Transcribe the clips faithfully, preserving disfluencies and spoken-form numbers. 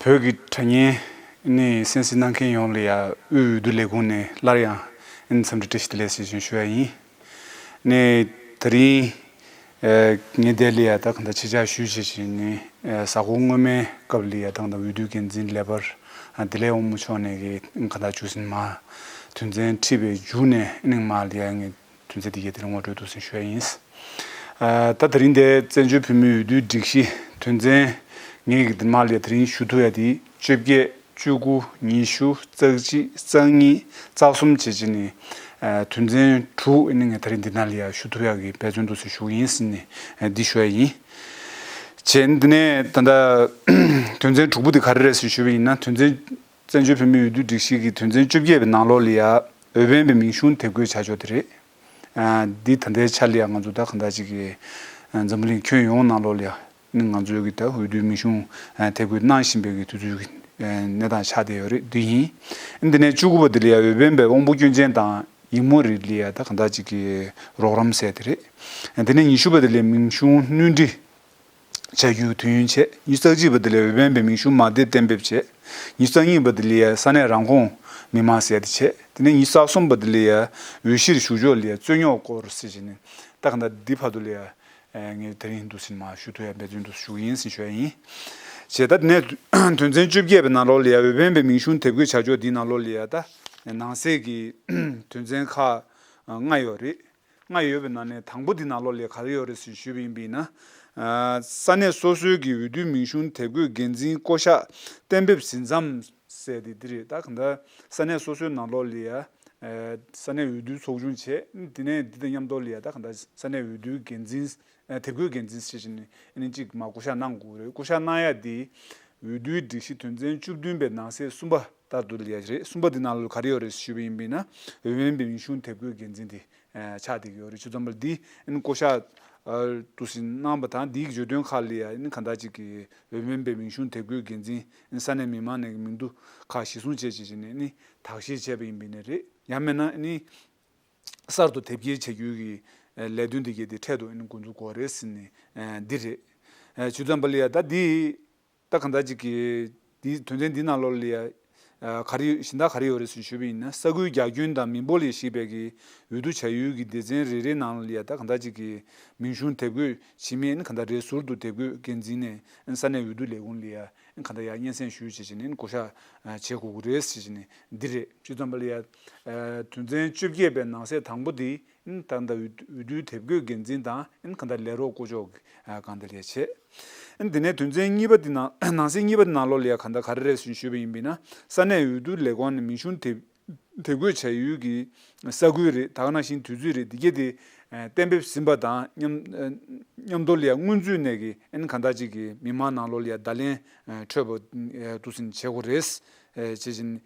བོད་ཀྱི་དྲ་བརྙན་ནི་གསན་གཟིགས་གནང་མཁན་ཡོངས་ལ་ཡང་དབུས་འོས་བསྡུ་ལས་ཁུངས་ནས་སླར་ཡང་འཚམས་འདྲི་བཀྲ་ཤིས་བདེ་ལེགས་ཟེར་བཞིན་ཞུ་ཡ་ཡིན། ནས་ད་རིང་ངས་འདི་ལ་ཡ་ད་གང་ལྟར་ཆེད་བཅར་ཞུས་བྱས་བྱས་ནས་གཟའ་འཁོར་སྔོན་མའི་སྐབས་ལ་ཡ་ད་གང་ལྟར་འོས་བསྡུ་འགན་འཛིན་ལས་འཕར་བདེ་ལེགས་དབང་མོ་མཆོག་ནས་ཀྱི་གང་ལྟར་བཅུ་ཟིན་མ་དོན་ཚན་ཁྲིད་པའི་མཇུག་ནས་ནིང་མ་ལ་ཡ་ངས་དོན་ཚན་འདི་གའི་དེ་རིང་ངོ་སྤྲོད་འདུག་ཟིན་ཞུ་ཡ་ཡིན། ད་ད་རིང་འདིར་བཙན་བྱོལ་བོད་མིའི་འོས་བསྡུའི་སྒྲིག་གཞི་དོན་ཚན་ངས་ཀྱི་འདི་མ་ལ་ཡ་ད་རིང་ཞུ་ཐུབ་ཡ་དེ་བཅོ་བརྒྱད། བཅུ་དགུ། ཉི་ཤུ། རྩ་གཅིག་རྩ་གཉིས། རྩ་གསུམ་བྱས་བྱས་ནས། ཨ། དོན་ཚན་དྲུག་ཨ་ནི་ངས་ད་རིང་འདི་ནང་ལ་ཡང་ཞུ་ཐུབ་ཡག་གི་འབད་བརྩོན་འདུག་ཟེར་ཞུ་གི་ཡིན་ཟེར་ནས་ཨ་འདི་ཞུ་ཡ་ཡིན། བྱས་ནས་འདི་ནས་ད་ལྟ་དོན་ཚན་དྲུག་པོ་འདི་ག་རེ་རེད་ཟེར་ཞུས་པ་ཡིན་ན། དོན་ཚན་བཙན་བྱོལ་བོད་མིའི་འོས་བསྡུ་སྒྲིག་གཞི་གི་དོན་ཚན་བཅོ་བརྒྱད་པའི་ནང་ལོགས་ལ་ཡང་འོས་འཕེན་པའི་མིང་གཞུང་དེབ་འགོད་བྱ་ཕྱོགས་དེ་རེད། ཨ། འདི་ད་ལྟའི་ཆ་ལ་ཡང་ང་ཚོ་ད་གང་ལྟར་ཅིག་གི་ཨ་འཛམ་བུ་གླིང་ཁྱོན་ཡོངས་ནང་ལོགས་ལ་ཡང་ནི་ང་ཚོའི་གི་ད་འོས་བསྡུའི་མིང་གཞུང་ཨ་དེབ་འགོད་གནང་བཞིན་པའི་གི་དུས་ཚོད་ཀྱི་ཨ་གནས་སྟངས་ཆགས་བསྡད་ཡོད་རེད། འདི་ཡིན། འདི་ནས་བཅུ་དགུ་པ་འདི་ལ་ཡང་འོས་འཕེན་པའི་དབང་པོ་སྐྱོན་ཅན་དང་ཡིག་རྨོངས་རིགས་ལ་ཡང་ད་གང་ལྟར་ཅིག་གི་རོགས་རམ་ཟེར་དེ་རེད། འདི་ནས་ཉི་ཤུ་པ་འདི་ལ་མིང་གཞུང་སྣོན་འཕྲི་བྱ་རྒྱུའི་དུས་ཡུན་བྱས། ཉི་ཤུ་རྩ་གཅིག་པ་དེ་ལ་འོས་འཕེན་པའི་མིང་གཞུང་མ་དེབ་གཏན་འབེབས་བྱས། ཉི་ཤུ་རྩ་གཉིས་པ་དེ་ལ་ཡ་ས་གནས་རང་ཁོངས་མི་མང་ཟེར་ཡ་དེ་བྱས། དེ་ནས་ཉི་ཤུ་རྩ་གསུམ་པ་དེ་ལ་ཡ་འོས་གཞིར་ཞུགས་ཕྱོགས་ལ་ཡ་རྩོད་རྙོག་སྐོར་ཟེར་བྱས་ནས་ད་ག་ད་འདི་བར་དུ་ལ་ཡ་ངས་དེ་རིང་འདུག་ཟིན་མ་ཞུ་ཐུབ་ཡ་འབད་བརྩོན་འདུག་ཞུ་གི་ཡིན་ཟེར་ཞུ་ཡ་ཡིན། བྱས་ད་དེ་ནས་དོན་ཚན་བཅོ་བརྒྱད་པའི་ནང་ལོགས་ལ་ཡ་འོས་འཕེན་པའི་མིང་གཞུང་དེབ་འགོད་བྱ་ཕྱོགས་འདིའི་ནང་ལོགས་ལ་ཡ་ད་ནང་གསེས་ཀྱི་དོན་ཚན་ཁག་ལྔ་ཡོད་རེད། ལྔ་ཡོད་པའི་ནང་ནས་དང་པོ་འདི་ནང་ལོགས་ལ་ག་རེ་ཡོད་རེད་ཟེར་ཞུས་པ་ཡིན་པས་ན། ཨ། ས་གནས་སོ་སོའི་གི་འོས་བསྡུའི་མིང་གཞུང་དེབ་འགོད་འགན་འཛིན་བསྐོ་གཞག་གཏན་འབེབས་ཟིན་མཚམས་ཟེར་དེ་འདི་རེད། ད་གང་ལྟར་ས་གནས་སོ་སོའི་ནང་ལོགས་ལ་ཡ། ཨ། ས་གནས་འོས་བསྡུའི་ཚོགས་ཆུང་བྱས། དེ་ནས་འདི་དང་མཉམ་དུ་ལ་ཡ་ད་གང་ལྟར་ས་གནས་འོས་བསྡུའི་འགན་འཛིན། ཨ། དེབ་འགོད་འགན་འཛིན་ཞེས་བྱས་ནས་ཨ་ནི་གཅིག་མ་བསྐོ་གཞག་གནང་དགོས་རེད། བསྐོ་གཞག་གནང་ཡ་དེ་འོས་བསྡུའི་སྒྲིག་གཞི་དོན་ཚན་བཅུ་བདུན་པའི་ནང་གསེས་གསུམ་པ་ལྟར་དུ་ལ་ཡ་རེད། གསུམ་པ་འདི་ནང་ལ་ག་རེ་ཡོད་རེད་ཞུས་པ་ཡིན་པས་ན། འོས་འཕེན་པའི་མིང་གཞུང་དེབ་འགོད་འགན་འཛིན་དེ། ཨ། ཆགས་བསྡད་ཀྱི་ཡོད་རེད། བྱས་ཙང་འདི་ཨ་ནི་བསྐོ་གཞག་ཨ་འདུག་སེ་གནང་བ་དང་། འདིའི་བརྗོད་དོན་ཁག་ལ་ཡ་ཨ་ནི་གང་ལྟར་ཅིག་གི་འོས་འཕེན་པའི་མིང་གཞུང་དེབ་འགོད་འགན་འཛིན་ཨ་ནི་ས་གནས་མི་མང་ནས་ཀྱི་མིང་ཐོ་ཁག་གཞིར་བཟུང་བྱས་བྱས་བྱས་ནས་ཨ་ནི་དག་བཤེར་བྱས་པ་ཡིན་པས་ན་རེད། ཡང་མིན་ན་ཨ་ནི་གསར་དུ་དེབ་སྐྱེལ་བྱ་རྒྱུའི་གི་ཨ་ལས་དོན་དེ་གའི་དེ་འཕྲལ་དུ་ཨ་ནི་འགོ་འཛུགས་དགོས་རེད་ཟེར་ནས་ཨ་འདི་རེད། ཨ། བྱས་ཙང་པ་ལ་ཡ་ད་འདི། ད་གང་ལྟར་ཅིག་གི་འདི་དོན་ཚན་འདི་ནང་ལོགས་ལ་ཡ། ཨ། ག་རེ་གཞན་དག་ག་རེ་ཡོད་རེད་ཟེར་ཞུས་པ་ཡིན་ན། ས་ཁུལ་རྒྱ་ཁྱོན་དང་མི་འབོར་ལ་གཞིགས་པའི་གི་འོས་བསྡུ་བྱ་ཡུལ་གྱི་སྡེ་ཚན་རེ་རེའི་ནང་ལ་ཡ་ད་གང་ལྟར་ཅིག་གི་མིང་གཞུང་དེབ་འགོད་བྱེད་མིན་གང་ལྟར་རེས་ཟུར་དུ་དེབ་འགོད་འགན་འཛིན་ནས་ས་གནས་འོས་བསྡུ་ལས་ཁུངས་ལ་ཡ་གང་ལྟར་ཡ་སྙན་སེང་ཞུས་བྱས་བྱས་ནས་བསྐོ་གཞག་བྱེད་དགོས་ཀྱི་རེད་ཟེར་བྱས་ནས་འདི་རེད། བྱས་ཙང་པ་ལ་ཡ། ཨ། དོན་ཚན་བཅོ་བརྒྱད་པའི་ནང་གསེས་དང་པོ་འདི། ད་ལྟ་འོས་འོས་བསྡུའི་དེབ་འགོད་འགན་འཛིན་དང་གང་ལྟར་ལས་རོགས་བསྐོ་གཞག་གི་གང་ལྟར་ལས་བྱེད། དེ་ནས་དོན་ཚན་གཉིས་པ་འདི་ནང་ནང་གསེས་གཉིས་པ་འདི་ནང་ལོགས་ལ་ཡ་གང་ལྟར་ག་རེ་རེད་ཟེར་ཞུས་པ་ཡིན་པས་ན། ས་གནས་འོས་བསྡུ་ལས་ཁུངས་ནས་མིང་གཞུང་དེབ་དེབ་འགོད་བྱ་ཡུལ་གྱི་ས་ཁུལ་རེད། ད་ག་ནང་བཞིན་དུས་ཚོད་རེད། འདི་གས་དེ་གཏན་འབེབས་ཟིན་པ་དང་མཉམ་མཉམ་དུ་ལ་ཡ་སྔོན་ཚུད་ནས་ཀྱི་ཨ་ནི་གང་ལྟར་ཅིག་གི་མི་མང་ནང་ལོགས་ལ་ཡ་བརྡ་ལན་འཕྲོད་པ་འདུག་སེ་བྱེད་དགོས་རེད། བྱས་ཙང་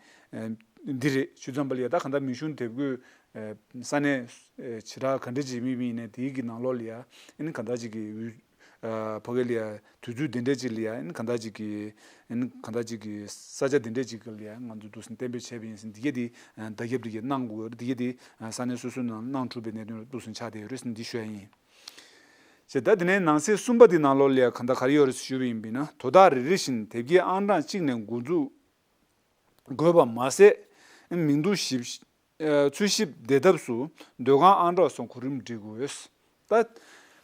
འདི་རེད། བྱས་ཙང་པ་ལ་ཡ་ད་གང་ལྟར་མིང་གཞུང་དེབ་འགོད་ས་གནས་བྱེ་བྲག་ག་འདྲ་ཅིག་མིན་པ་ཡིན་ནའི་དེའི་གི་ནང་ལོགས་ལ་ཡ་ཨ་ནི་གང་ལྟར་ཅིག་གི་ཕ་གི་ལ་ཡ་དུས་ཚོད་དེ་འདྲ་ཅིག་ལ་ཡ་ཨ་ནི་གང་ལྟར་ཅིག་གི་ཨ་ནི་གང་ལྟར་ཅིག་གི་ས་ཆ་དེ་འདྲ་ཅིག་ལ་ཡ་ང་ཚོ་འདུག་སེ་གཏན་འབེབས་བྱས་པ་ཡིན་ཟེར་འདི་གས་དེ་བརྡ་ཁྱབ་འདི་གས་གནང་དགོས་ཡོད་རེད། འདི་གས་དེ་ས་གནས་སོ་སོའི་ནང་གནང་གྲུབ་པའི་གནད་དོན་འདུག་སེ་ཆགས་བསྡད་ཡོད་རེད་ཟེར་འདི་ཞུ་ཡ་ཡིན། བྱས་ད་དེ་ནས་ནང་གསེས་གསུམ་པ་འདི་ནང་ལོགས་ལ་ཡ་གང་ལྟར་ག་རེ་ཡོད་རེད་ཞུས་པ་ཡིན་པས་ན། དོ་བདག་རེ་རེ་བཞིན་དེབ་སྐྱེལ་ཨང་གྲངས་གཅིག་ནས་འགོ་འཛུགས་དགོས་པ་མ་ཟད། མིང་ཐོ་ཞིབ་ཨ་འཚོལ་ཞིབ་བདེ་ཐབས་སུ་སྡོད་ཁང་ཨང་གྲངས་སོགས་གོ་རིམ་འབྲི་དགོས། ད་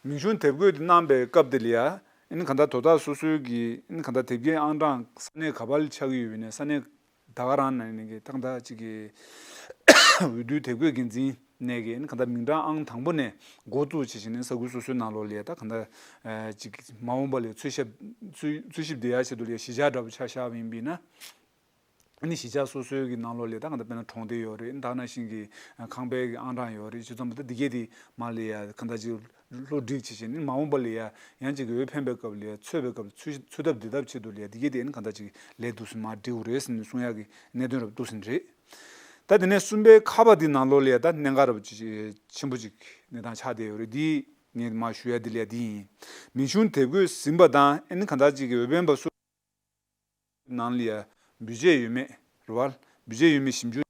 མིང་གཞུང་དེབ་འགོད་དེ་གནང་པའི་སྐབས་དེ་ལ་ཡ་ཨ་ནི་གང་ལྟར་དོ་བདག་སོ་སོའི་གི་ཨ་ནི་གང་ལྟར་དེབ་སྐྱེལ་ཨང་གྲངས་ས་གནས་ག་པར་ཆགས་ཀྱི་ཡོད་པ་ཡིན་ནའི་ས་གནས་ད་ག་རང་ནས་ནས་ཀྱི་ད་གང་ལྟར་ཅིག་གི་འོས་བསྡུའི་དེབ་འགོད་འགན་འཛིན་ནས་ཀྱི་ཨ་ནི་གང་ལྟར་མིང་གྲངས་ཨང་དང་པོ་ནས་འགོ་བཙུགས་བྱས་བྱས་ནས་ས་ཁུལ་སོ་སོའི་ནང་ལོགས་ལ་ཡ་ད་གང་ལྟར་ཅིག་མ་འོངས་པ་ལ་འཚོལ་ཞིབ་འཚོལ་འཚོལ་ཞིབ་བདེ་ཡག་ཆེད་དུ་ལ་ཡ་གཞིས་ཆགས་འདྲ་པོ་ཆ་བཞག་པ་ཡིན་པས་ན། ཨ་ནི་གཞིས་ཆགས་སོ་སོའི་གི་ནང་ལོགས་ལ་ད་གང་ལྟར་དཔེར་ན་གྲོང་སྡེ་ཡོད་རེད། ད་ག་ནང་བཞིན་གྱི་ཁང་པའི་གི་ཨང་གྲངས་ཡོད་རེད། བྱས་ཙང་ད་འདི་གས་དེ་མ་ལ་ཡ་གང་ལྟར་ཅིག་སློབ་ཁྲིད་བྱེད་བཞིན་ནི་མ་འོངས་པ་ལ་ཡ་ཡང་ཅིག་འོས་འཕེན་པའི་སྐབས་ལ་ཡ་འཚོལ་བའི་སྐབས་འཚོལ་འཚོལ་ཐབས་འདི་ཐབས་ཆེད་དུ་ལ་ཡ་འདི་གས་དེ་ཨ་ནི་གང་ལྟར་ཅིག་ལས་འདུག་སེ་མར་འབྲི་དགོས་རེད་ཟེར་ནས་གསུང་ཡག་གི་གནད་དོན་རབ་འདུག་སེ་རེད། ད་དེ་ནས་གསུམ་པའི་ཁ་པ་འདི་ནང་ལོགས་ལ་ཡ་ད་གནད་འགག་རབ་ཅིག་ཆེན་པོ་ཅིག་གནས་སྟངས་ཆགས་བསྡད་ཡོད་རེད། འདི་ངས་མར་ཞུ་ཡ་འདི་ལ་ཡ་འདི་ཡིན། མིང་གཞུང་དེབ་འགོད་ཟིན་པ་དང་ཨ་ནི་གང་ལྟར་ཅིག་གི་འོས་འཕེན་པ་སུ་ནང་ལ་ཡ་བེད་སྤྱད་ཡོད་མེད་རེད་བ། བེད་སྤྱད་ཡོད་མེད་ཞིབ་འཇུག་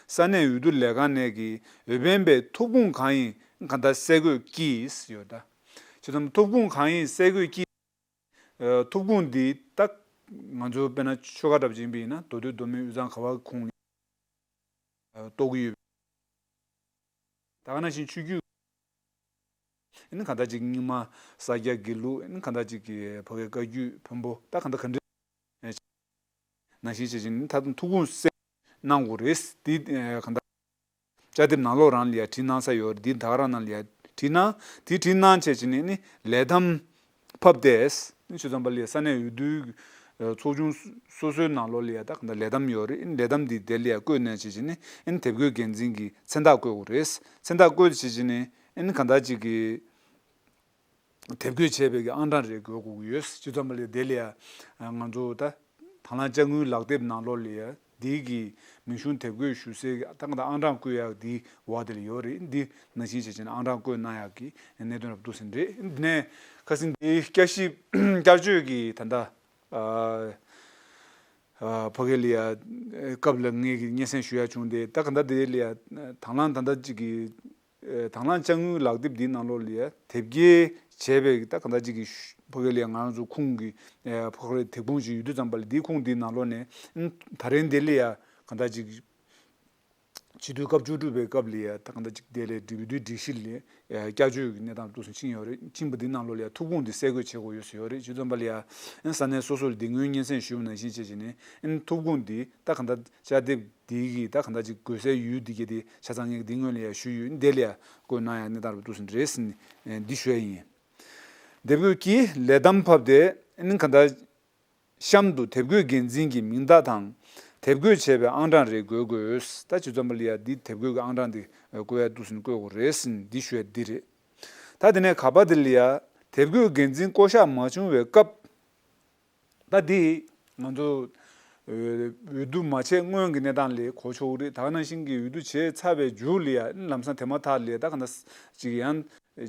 ས་གནས་འོས་བསྡུ་ལས་ཁང་ནས་ཀྱི་འོས་འཕེན་པའི་ཐོབ་ཁུངས་གང་ཡིན་གང་ལྟར་གསལ་འགོད་ཀྱིས་ཡོད། ད་བྱས་ཙང་ཐོབ་ཁུངས་གང་ཡིན་གསལ་འགོད་ཀྱིས། ཨ། ཐོབ་ཁུངས་འདི་ད་ ང་ཚོ་དཔེར་ན་ཆོལ་ཁ་འདྲ་པོ་ཅིག་ཡིན་པ་ཡིན་ན་མདོ་སྟོད་མདོ་སྨད་དབུས་གཙང་ག་བ་གི་ཁོངས་ལ་གཏོགས་ཀྱི་ཡོད། ད་ག་ནང་བཞིན་ཆོས་བརྒྱུད། ཨ་ནི་གང་ལྟར་ཅིག་རྙིང་མ་ས་སྐྱ་དགེ་ལུགས། ཨ་ནི་གང་ལྟར་ཅིག་གི་ཕ་གའི་བཀའ་བརྒྱུད་བོན་པོ། ད་གང་ལྟར་ག་འདྲ་ནང་བཞིན་བྱས་ཅིང་ད་དུང་ཐུགས་དགོངས་གསལ་གནང་དགོས་རེད། འདི་གང་ལྟར་བཅའ་དེབ་ནང་ལོགས་རང་ལ་ཡ་བྲིས་གནང་ས་ཡོད་རེད། འདི་ད་ག་རང་ནང་ལ་ཡ་བྲིས་གནང་། དེ་བྲིས་གནང་བྱས་ཅིང་ནི་ལས་དམ་ཕབ་སྟེ། ཨ་ནི་ཆུ་ཚང་པ་ལ་ཡ་ས་གནས་འོས་བསྡུའི་ཚོགས་ཆུང་སོ་སོའི་ནང་ལོགས་ལ་ཡ་ད་གང་ལྟར་ལས་དམ་ཡོད་རེད། ཨ་ནི་ལས་དམ་འདི་དེ་ལ་ཡ་བཀོད་གནང་བྱས་ཅིང་ནི་ཨ་ནི་དེབ་འགོད་འགན་འཛིན་གྱི་མཚན་རྟགས་བཀོད་དགོས་རེད། མཚན་རྟགས་བཀོད་བྱས་ཅིང་ནི་ཨ་ནི་གང་ལྟར་ཅིག་གི་དེབ་འགོད་བྱས་པའི་གི་ཨང་གྲངས་རེ་དགོས་དགོས་ཀྱི་ཡོད། སྤྱི་ཚོགས་མ་ལས་དེ་ལ་ཡ་ང་ཚོ་ད་དང་བླངས་དཔྱ་དངུལ་ལག་དེབ་ནང་ལོགས་ལ་ཡ་འདི་གི་མིང་གཞུང་དེབ་འགོད་ཞུ་སའི་གི་ད་གང་ལྟར་ཨང་གྲངས་བཀོད་ཡག་འདི་འོག་དེ་ལ་ཡོད་རེད། འདི་ནང་བཞིན་བྱས་བྱས་ནས་ཨང་གྲངས་བཀོད་གནང་ཡག་གི་གནད་དོན་རབ་འདུག་ཟིན་རེད། འདི་ནས་ཁ་སང་འདི་བསྐྱར་ཞིབ་བསྐྱར་བཅོས་ཀྱི་ད་ལྟ་ཨ་ཨ་ཕ་གི་ལ་ཡ་སྐབས་ལ་ངས་ཀྱི་སྙན་སེང་ཞུ་ཡག་བྱུང་སྟེ། ད་གང་ལྟར་དེ་ལ་ཡ་དང་བླངས་ད་ལྟ་ཅིག་གི་ཨ་དང་བླངས་དཔྱ་དངུལ་ལག་དེབ་འདིའི་ནང་ལོགས་ལ་ཡ་དེབ་སྐྱེལ་བྱས་པའི་ད་གང་ལྟར་ཅིག་གི་ཕ་གི་ལ་ཡ་ང་རང་ཚོ་ཁུངས་ཀྱི་ཨ་ཕ་གི་ལ་དེབ་ཁུངས་ཅིག་ཡོད་དུས་ཙམ་པ་ལ་འདིའི་ཁུངས་འདིའི་ནང་ལོགས་ནས་ཨ་ད་རིང་འདི་ལ་ཡ་གང་ལྟར་ཅིག་སྤྱི་འཐུས་སྐབས་བཅུ་དྲུག་པའི་སྐབས་ལ་ཡ་ད་གང་ལྟར་ཅིག་དེ་ལས་འབྲེལ་ཡོད་སྒྲིག་གཞི་ལ་ཡ་བསྐྱར་བཅོས་ཀྱི་གནས་སྟངས་འདུག་སེ་ཕྱིན་ཡོད་རེད། ཕྱིན་པ་འདི་ནང་ལོགས་ལ་ཡ་ཐུགས་དགོངས་འདི་གསལ་འགོད་བྱེད་དགོས་ཡོད་ཟེར་ཡོད་རེད། བྱས་ཙམ་པ་ལ་ཡ་ཨ་ས་གནས་སོ་སོ་ལ་འདི་སྔོན་སྙན་སེང་ཞུས་པ་ནང་བཞིན་བྱས་བྱས་ནས་ཨ་ཐུགས་དགོངས་འདི་ད་གང་ལྟར་བཅའ་དེབ་འདི་གི་ད་གང་ལྟར་ཅིག་དགོས་སའི་ཡུལ་འདི་ག་དེ་ཆ་ཚང་ངས་འདི་སྔོན་ལ་ཡ་ཞུས་ཡོད། འདི་ལ་ཡ་བཀོད་གནང་ཡ་གནས་སྟངས་རབ་འདུག་སེ་རེད་ཟེར་ནས་འདི་ཞུ་ཡ་ཡིན། དེབ་འགོད་ཀྱི་ལས་དམ་ཕབ་སྟེ་ཨ་གང་ལྟར་གཤམ་དུ་དེབ་འགོད་འགན་འཛིན་གྱི་མིང་རྟགས་དང་། དེབ་འགོད་བྱས་པའི་ཨང་གྲངས་རེ་འགོད་དགོས། ད་སྤྱི་ཚོགས་པ་ལ་ཡ་འདི་དེབ་འགོད་ཀྱི་ཨང་གྲངས་འདི་བཀོད་ཡ་འདུག་སེ་བཀོད་དགོས་རེད་ཟེར་འདི་ཞུ་ཡ་འདི་རེད། ད་དེ་ནས་ག་པ་འདི་ལ་ཡ་དེབ་འགོད་འགན་འཛིན་བསྐོ་གཞག་མ་བྱུང་བའི་སྐབས། ད་འདི་ང་ཚོ་འོས་བསྡུ་མ་བྱས་སྔོན་གྱི་གནས་སྟངས་ལ་གོ་ཆོག་གི་རེད། ད་ག་ནང་བཞིན་གྱི་འོས་བསྡུ་བྱས་ཚར་བའི་མཇུག་ལ་ཡ་ལམ་སང་དེ་མ་ཐག་ལ་ཡ་ད་ག་ན་ཅིག་ཡང་།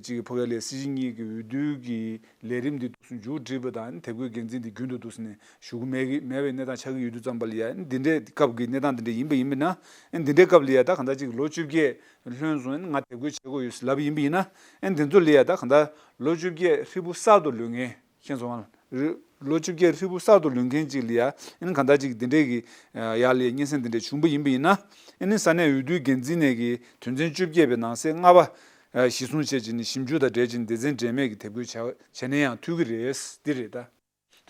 ཅིག་ཕ་གི་ལ་སྲིད་སྤྱི་གཉིས་ཀྱི་འོས་བསྡུའི་གི་ལས་རིམ་འདི་འདུག་སེ་མཇུག་སྒྲིལ་བ་དང་དེབ་འགོད་འགན་འཛིན་འདི་རྒྱུན་དུ་འདུག་སེ་ནས་ཞུ་གི་མེད་གི་མེད་པའི་གནས་སྟངས་ཆགས་ཀྱི་ཡོད་དུས་ཙམ་པ་ལ་ཡ་འདི་འདྲའི་སྐབས་ཀྱི་གནས་སྟངས་འདི་འདྲ་ཡིན་པ་ཡིན་པ་ན། འདི་འདྲའི་སྐབས་ལ་ཡ་ད་གང་ལྟར་ཅིག་ལོ་བཅོ་བརྒྱད་ལོན་སོང་ང་དེབ་འགོད་བྱེད་དགོས་ཡོད་ལབ་ཡིན་པ་ཡིན་ན། འདི་ཚོ་ལ་ཡ་ད་གང་ལྟར་ལོ་བཅོ་བརྒྱད་ཧྲིལ་པོ་གསར་དུ་ལོན་མཁན་ཁྱེད་ཚོ་ལོ་བཅོ་བརྒྱད་ཧྲིལ་པོ་གསར་དུ་ལོན་མཁན་ཅིག་ལ་ཡ་གང་ལྟར་ཅིག་འདི་འདྲའི་གི་ཡ་ལ་ཡ་སྙན་སེང་འདི་འདྲ་བྱུང་པ་ཡིན་པ་ཡིན་ན། ས་གནས་འོས་བསྡུའི་འགན་འཛིན་ནས་གི་དོན་ཚན་བཅོ་བརྒྱད་པའི་ནང་གསེས་ལྔ་པ། ཨ་གཞི་བཟུང་བྱས་ཀྱི་ནི་ཞིབ་འཇུག་དང་འབྲེལ་ཅིང་སྡེ་ཚན་འབྲེལ་མེད་ཀྱི་དེབ་འགོད་བྱ་བྱས་ན་ཡང་འཐུས་ཀྱི་རེད། འདི་རེད་ད།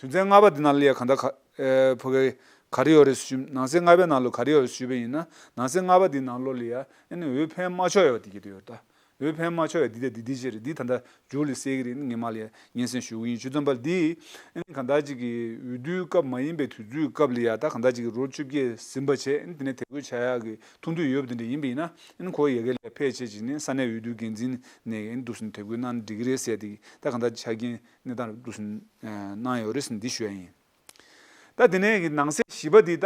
དོན་ཚན་ལྔ་པ་འདི་ནང་ལ་ཡ་གང་ལྟར་ག་ཨེ་ཕ་གི་ག་རེ་ཡོད་རེད་ཞུ། ནང་གསེས་ལྔ་པའི་ནང་ལ་ག་རེ་ཡོད་རེད་ཞུས་པ་ཡིན་ན། ནང་གསེས་ལྔ་པ་འདི་ནང་ལོགས་ལ་ཡ་ཨ་ནི་འོས་འཕེན་མ་ཆོག་ཡ་བ་འདི་གི་དེ་ཡོད་ད། འོས་འཕེན་མ་ཆོག་ཡ་འདི་དེ་འདི་འདི་ཅེ་རེད། འདི་ད་ལྟ་མཇུག་ལ་གསལ་གི་རེད། ངས་མ་ལ་ཡ་སྙན་སེང་ཞུ་གི་ཡིན། ཞུ་ཙམ་པ་འདི་ཨ་ནི་གང་ལྟར་ཅིག་གི་འོས་བསྡུའི་སྐབས་མ་ཡིན་པའི་དུས་ཚོད་སྐབས་ལ་ཡ་ད་གང་ལྟར་ཅིག་གི་ལོ་བཅོ་བརྒྱད་ཟིན་པ་བྱས་ཨ་ནི་དེ་ནས་དེབ་འགོད་བྱ་ཡག་གི་ཐུགས་འདོད་ཡོད་པ་འདི་འདྲ་ཡིན་པ་ཡིན་ན། ཨ་ནི་ཁོ་ཡ་གི་ལ་ཕེབས་བྱས་ཅིག་ནས་ས་གནས་འོས་བསྡུ་འགན་འཛིན་ནས་ཨ་ནི་འདུག་སེ་དེབ་འགོད་གནང་ན་འགྲིག་གི་རེད་ཟེར་ཏེ་ད་གང་ལྟར་ཆ་རྐྱེན་གནས་སྟངས་འདུག་སེ་གནང་ཡོད་རེད་ཟེར་འདི་ཞུ་ཡ་ཡིན། ད་དེ་ནས་གི་ནང་གསེས་བཞི་པ་འདི་ད་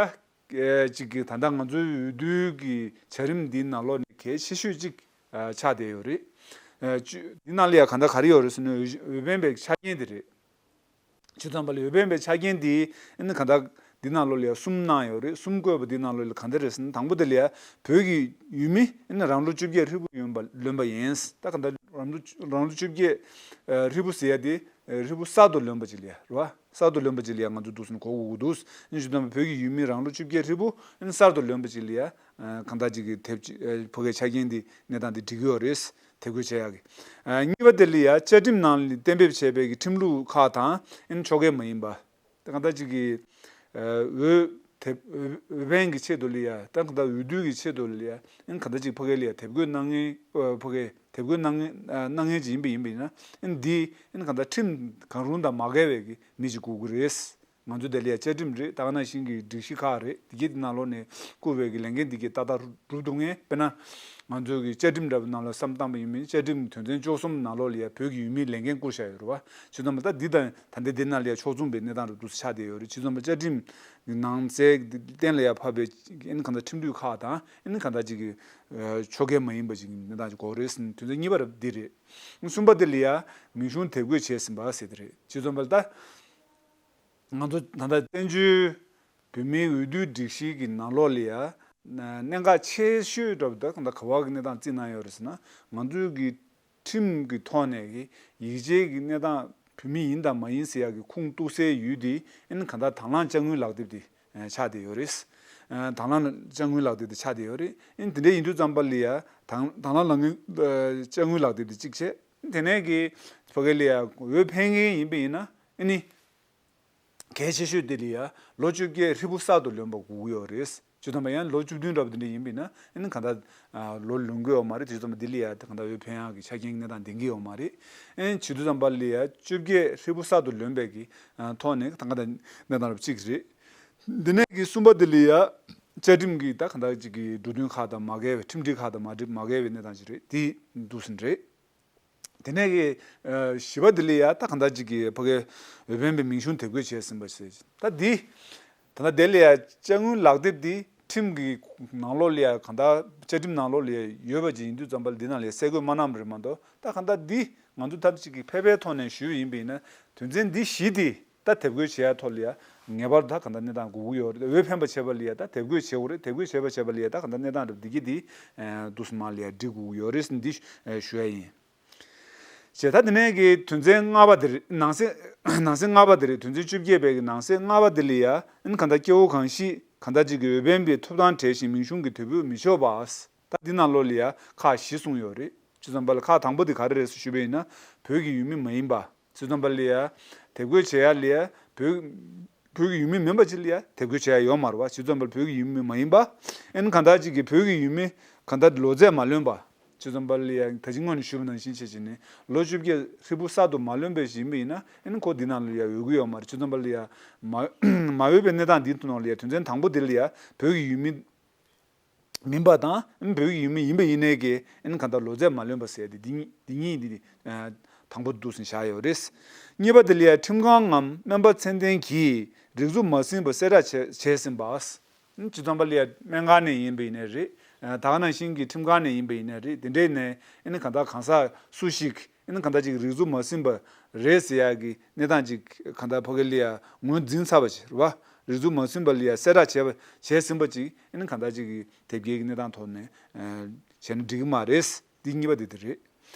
ཅིག་གི་ད་ལྟ་ང་ཚོའི་འོས་བསྡུའི་གི་བྱ་རིམ་འདིའི་ནང་ལོགས་ནས་གལ་ཆེ་ཤོས་ཅིག་ཆགས་བསྡད་ཡོད་རེད། འདི་ནང་ལ་ཡ་གང་ལྟར་ག་རེ་ཡོད་རེད་ཟེར་ན་འོས་འོས་འཕེན་པའི་ཆ་རྐྱེན་དེ་རེད། ཇི་ཙམ་པ་ལ་འོས་འཕེན་པའི་ཆ་རྐྱེན་དེ་ཨ་ནི་གང་ལྟར་འདི་ནང་ལོགས་ལ་ཡ་གསུམ་གནང་ཡོད་རེད། གསུམ་བཀོད་པ་འདི་ནང་ལོགས་ལ་གང་འདྲ་རེད་ཟེར་ན། དང་པོ་དེ་ལ་ཡ་བོད་ཀྱི་ཡུལ་མི་ཨ་ནི་རང་ལོ་བཅོ་བརྒྱད་ཧྲིལ་པོ་ཡོན་པ་ལོན་པ་ཡིན། ད་གང་ལྟར་རང་ལོ་རང་ལོ་བཅོ་བརྒྱད་ཧྲིལ་པོ་ཟེར་ཡ་དེ་ཧྲིལ་པོ་གསར་དུ་ལོན་པ་ཅིག་ལ་ཡ་རེད་བ། གསར་དུ་ལོན་པ་ཅིག་ལ་ཡ་ང་ཚོ་འདུག་སེ་གོ་དགོས་ཀྱི་འདུག་ཨ་ནི་ཇི་ཙམ་པ་བོད་ཀྱི་ཡུལ་མི་རང་ལོ་བཅོ་བརྒྱད་ཧྲིལ་པོ་ཨ་ནི་གསར་དུ་ལོན་པ་ཅིག་ལ་ཡ་གང་ལྟར་ཅིག་གི་དེབ་ཅིག་ཕ་གའི་ཆ་རྐྱེན་འདི་གནས་སྟངས་འདི་འགྲིག་གི་ཡོད་རེད། དེབ་འགོད་བྱེད་ཡག་གི། ཨ་གཉིས་པ་དེ་ལ་ཡ་བཅའ་ཁྲིམས་ནང་ལ་གཏན་འབེབས་བྱས་པའི་གི་ཁྲིམས་ལུགས་ཁག་དང་ཨ་ནི་ཆོལ་ཁའི་མ་ཡིན་པ། ད་གང་ལྟར་ཅིག་གི་ཨ་འོས་དེབ་འོས་འོས་འཕེན་གི་ཆེད་དུ་ལ་ཡ་ད་གང་ལྟར་འོས་བསྡུ་གི་ཆེད་དུ་ལ་ཡ་ཨ་ནི་གང་ལྟར་ཅིག་ཕ་གི་ལ་ཡ་དེབ་འགོད་གནང་མཁན་ཨ་ཕ་གི་དེབ་འགོད་གནང་མཁན་ཨ་གནང་མཁན་ཅིག་ཡིན་པ་ཡིན་པ་ཡིན་ན་ཨ་ནི་འདི་ཨ་ནི་གང་ལྟར་ཁྲིམས་གང་རུང་དང་མ་འགལ་བའི་གི་མི་ཅིག་དགོས་ཀྱི་རེད། ང་ཚོ་དེ་ལ་ཡ་བཅའ་ཁྲིམས་རེད། ད་ག་ནང་བཞིན་གྱི་སྒྲིག་གཞི་ཁག་རེད། དེ་གའི་དེ་ནང་ལོགས་ནས་བསྐུར་བའི་གི་ལས་འགན་དེ་གའི་ཏག་ཏག་སྒྲུབ་ཐུབ་མཁན། དཔེར་ན་ང་ཚོའི་གི་བཅའ་ཁྲིམས་འདྲ་པོ་ནང་ལ་བསམ་བཏང་པ་ཡིན་མིན་བཅའ་ཁྲིམས་དོན་ཚན་བཅུ་གསུམ་ནང་ལོགས་ལ་ཡ་བོད་ཀྱི་ཡུལ་མིའི་ལས་འགན་བསྐུར་བཞག་ཡོད་རེད་བ། བྱས་ཙང་ད་འདི་དང་ད་ལྟ་འདི་ནང་ལ་ཡ་ཕྱོགས་མཚུངས་པའི་གནས་སྟངས་རེད་འདུག་སེ་ཆགས་བསྡད་ཡོད་རེད། བྱས་ཙང་བཅའ་ཁྲིམས་ནང་གསལ་གཏན་ལ་ཡ་ཕབ་པའི་ཨ་ནི་གང་ལྟར་ཁྲིམས་དུས་ཁག་དང་ཨ་ནི་གང་ལྟར་ཅིག་གི་ཆོལ་ཁའི་མ་ཡིན་པ་ཅིག་གི་གནས་སྟངས་ཅིག་དགོས་རེད་ཟེར་ནས་དོན་ཚན་གཉིས་པ་རེད་འདི་རེད། གསུམ་པ་དེ་ལ་ཡ་མིང་གཞུང་དེབ་འགོད་བྱས་ཟིན་པ་ཟེར་དེ་རེད། བྱས་ཙང་ད་ལྟ་ང་ཚོ་ད་ལྟ་བཙན་བྱོལ་བོད་མིའི་འོས་བསྡུའི་སྒྲིག་གཞི་གི་ནང་ལོགས་ལ་ཡ་གནད་འགག་ཆེ་ཤོས་འདྲ་པོ་ད་གང་ལྟར་ག་བ་གི་གནས་སྟངས་བརྩིས་གནང་ཡོད་རེད་ཟེར་ན། ང་ཚོའི་གི་ཁྲིམས་ཀྱི་ཐོག་ནས་གི་ཡིག་ཆའི་གི་གནས་སྟངས་ བུད་མེད་ཡིན་དང་མ་ཡིན་ཟེར་ཡག་གི་ཁུངས་གཏུགས་སའི་ཡུལ་དེ་ཨ་ནི་གང་ལྟར་དང་བླངས་དཔྱ་དངུལ་ལག་དེབ་དེ་ཆགས་བསྡད་ཡོད་རེད། དང་བླངས་དཔྱ་དངུལ་ལག་དེབ་དེ་ཆགས་བསྡད་ཡོད་རེད། ཨ་ནི་དེ་འདྲ་ཡིན་དུས་ཙམ་པ་ལ་ཡ་དང་དང་བླངས་ལག་དངུལ་དཔྱ་དངུལ་ལག་དེབ་དེ་གཅིག་བྱས། དེ་ནས་གི་ཕ་གི་ལ་ཡ་འོས་འཕེན་མཁན་ཡིན་པ་ཡིན་ན་ཨ་ནི། གལ་ཆེ་ཤོས་དེ་ལ་ཡ་ལོ་བཅོ་བརྒྱད་ཧྲིལ་པོ་གསར་དུ་ལོན་པ་དགོས་ཀྱི་ཡོད་རེད། བྱས་ཙང་ཡང་ལོ་བཅུ་བདུན་འདྲ་པོ་དེ་འདྲ་ཡིན་པ་ཡིན་ན་ཨ་ནི་གང་ལྟར་ལོ་ལོན་གྱི་ཡོད་མ་རེད། བྱས་ཙང་འདི་ལ་ཡ་གང་ལྟར་འོས་འཕེན་ཡག་གི་ཆ་རྐྱེན་གནས་སྟངས་ལྡན་གྱི་ཡོད་མ་རེད། ཨ་ནི་བྱས་དུས་ཙམ་པ་ལ་ཡ་བཅོ་བརྒྱད་ཧྲིལ་པོ་གསར་དུ་ལོན་པའི་གི་ཐོག་ནས་གང་ལྟར་གནས་སྟངས་རབ་གཅིག་རེད། འདི་ནས་གི་གསུམ་པ་དེ་ལ་ཡ་བཅའ་ཁྲིམས་ཀྱི་ད་གང་ལྟར་ཅིག་གི་འགྲོ་དོན་ཁག་དང་མ་འགལ་བའི་ཁྲིམས་སྒྲིག་ཁག་དང་མ་འགྲིག་མ་འགལ་བའི་གནས་སྟངས་ཅིག་རེད། དེ་འདུག་ཟིན་རེད། དེ་ནས་ཀྱི་བཞི་པ་དེ་ལ་ཡ་ད་གང་ལྟར་ཅིག་གི་ཕ་གི་འོས་འཕེན་པའི་མིང་གཞུང་དེབ་འགོད་བྱས་ཟིན་པ་ཞིག་ད་འདི་ད་ལྟ་དེ་ལ་ཡ་དཔྱ་དངུལ་ལག་དེབ་འདི་ཁྲིམས་ཀྱི་ནང་ལོགས་ལ་ཡ་གང་ལྟར་བཅའ་ཁྲིམས་ནང་ལོགས་ལ་ཡ་ཡོད་པ་ཅིག་ཡིན་དུས་ཙམ་པ་ལ་འདི་ནང་ལ་ཡ་གསལ་འགོད་མ་གནང་བ་རེད་མ་གཏོགས། ད་གང་ལྟར་འདི་ང་ཚོ་ད་ཅིག་གི་ཕལ་པའི་ཐོག་ནས་ཞུས་པ་ཡིན་པ་ཡིན་ན་དོན་ཚན་འདི་བཞི་འདི་ད་དེབ་འགོད་བྱེད་ཡ་ཐོག་ལ་ཡ་ངེས་པར་ད་གང་ལྟར་གནས་སྟངས་དགོས་ཀྱི་ཡོད་རེད། འོས་འཕེན་པ་བྱེད་པ་ལ་ཡ་ད་དེབ་འགོད་བྱེད་དགོས་རེད། དེབ་འགོད་བྱེད་པ་བྱེད་པ་ལ་ཡ་ད་གང་ལྟར་གནས་སྟངས་རེད་འདི་གི་འདི་འདུག་སེ་མ་ལ་ཡ་འགྲིག་དགོས་ཀྱི་ཡོད་རེད་འདི་ཞུ་ཡ་ཡིན། བྱས་ད་དེ་ནས་ཀྱི་དོན་ཚན་ལྔ་པ་དེ་རེད། ནང་གསེས་ནང་གསེས་ལྔ་པ་དེ་རེད། དོན་ཚན་བཅོ་བརྒྱད་པའི་གི་ནང་གསེས་ལྔ་པ་དེ་ལ་ཡ་ཨ་ནི་གང་ལྟར་སྐྱེ་བོ་གང་ཞིག་གང་ལྟར་ཅིག་གི་འོས་འཕེན་པའི་ཐོབ་ཐང་བྲལ་ཞིང་མིང་གཞུང་གི་དོ་ཕོག་མི་ཆོག་པ། ད་འདི་ནང་ལོགས་ལ་ཡ་ཁག་བཞི་གསུངས་ཡོད་རེད། བྱས་ཙང་པ་ལ་ཁག་དང་པོ་དེ་ག་རེ་རེད་ཞུས་པ་ཡིན་ན་བོད་ཀྱི་ཡུལ་མི་མ་ཡིན་པ། བྱས་ཙང་པ་ལ་ཡ་དེབ་འགོད་བྱེད་ཡ་ལ་ཡ་བོད་བོད་ཀྱི་ཡུལ་མི་མིན་པ་ཅིག་ལ་ཡ་དེབ་འགོད་བྱེད་ཡ་ཡོད་མ་རེད་བ། བྱས་ཙང་པ་ལ་བོད་ཀྱི་ཡུལ་མི་མ་ཡིན་པ། ཨ་ནི་གང་ལྟར་ཅིག་གི་བོད་ཀྱི་ཡུལ་མི་གང་ལྟར་ལོ་ཚད་མ་ལོན་པ། བྱས་ཙང་པ་ལ་ཡ་ད་ཅི་སྔོན་ནས་ཞུས་པ་ནང་བཞིན་བྱས་བྱས་ནས་ལོ་བཅོ་བརྒྱད་ཧྲིལ་པོ་གསར་དུ་མ་ལོན་པའི་ཞིག་ཡིན་པ་ཡིན་ན་ཨ་ནི་ཁོ་འདི་ནང་ལ་ཡ་འོས་ཀྱི་ཡོད་མ་རེད། བྱས་ཙང་པ་ལ་ཡ་མ་མ་འོས་པའི་གནས་སྟངས་འདིའི་ཐོག་ནང་ལ་ཡ་དོན་ཚན་དང་པོ་འདི་ལ་ཡ་བོད་ཀྱི་ཡུལ་མི་མིན་པ་དང་ཨ་ནི་བོད་ཀྱི་ཡུལ་མི་ཡིན་པ་ཡིན་ནའི་གི་ཨ་ནི་གང་ལྟར་ལོ་ཚད་མ་ལོན་པ་ཟེར་ཏེ་འདི་གཉིས་འདི་གཉིས་འདི་ཨ་དང་པོ་འདུག་སེ་བཞག་ཡོད་རེད། གཉིས་པ་དེ་ལ་ཡ་ཁྲིམས་ཁང་ངམ་སྨན་པ་ཚད་ལྡན་གྱིས་རིགས་གཟུགས་མ་ཟིན་པ་གསལ་བསྒྲགས་བྱས་བྱས་ཟིན་པ། ཨ་ནི་སྤྱི་ཚོགས་པ་ལ་ཡ་སྨན་ཁང་ནས་ཡིན་པ་ཡིན་ནའི་རེད། ཨ་ད་ག་ནང་བཞིན་གྱི་ཁྲིམས་ཁང་ནས་ཡིན་པ་ཡིན་ནའི་རེད། དེ་འདྲའི་ནས་ཨ་ནི་གང་ལྟར་གང་ཟག་སུ་ཞིག་ཨ་ནི་གང་ལྟར་ཅིག་རིགས་གཟུགས་མ་ཟིན་པ་རེད་ཟེར་ཡག་གི་གནས་སྟངས་ཅིག་གང་ལྟར་ཕ་གི་ལ་ཡ་ངོས་འཛིན་ཚར་བ་ཅིག་རེད་བ། རིགས་གཟུགས་མ་ཟིན་པ་ལ་ཡ་གསལ་བསྒྲགས་བྱས་པ་བྱས་ཟིན་པ་ཅིག་ཨ་ནི་གང་ལྟར་ཅིག་གི་དེབ་སྐྱེལ་གྱི་གནས་སྟངས་ཐོག་ནས་ཨ་བྱས་ན་འགྲིག་གི་མ་རེད། འདི་གཉིས་པ་དེ་དེ་རེད།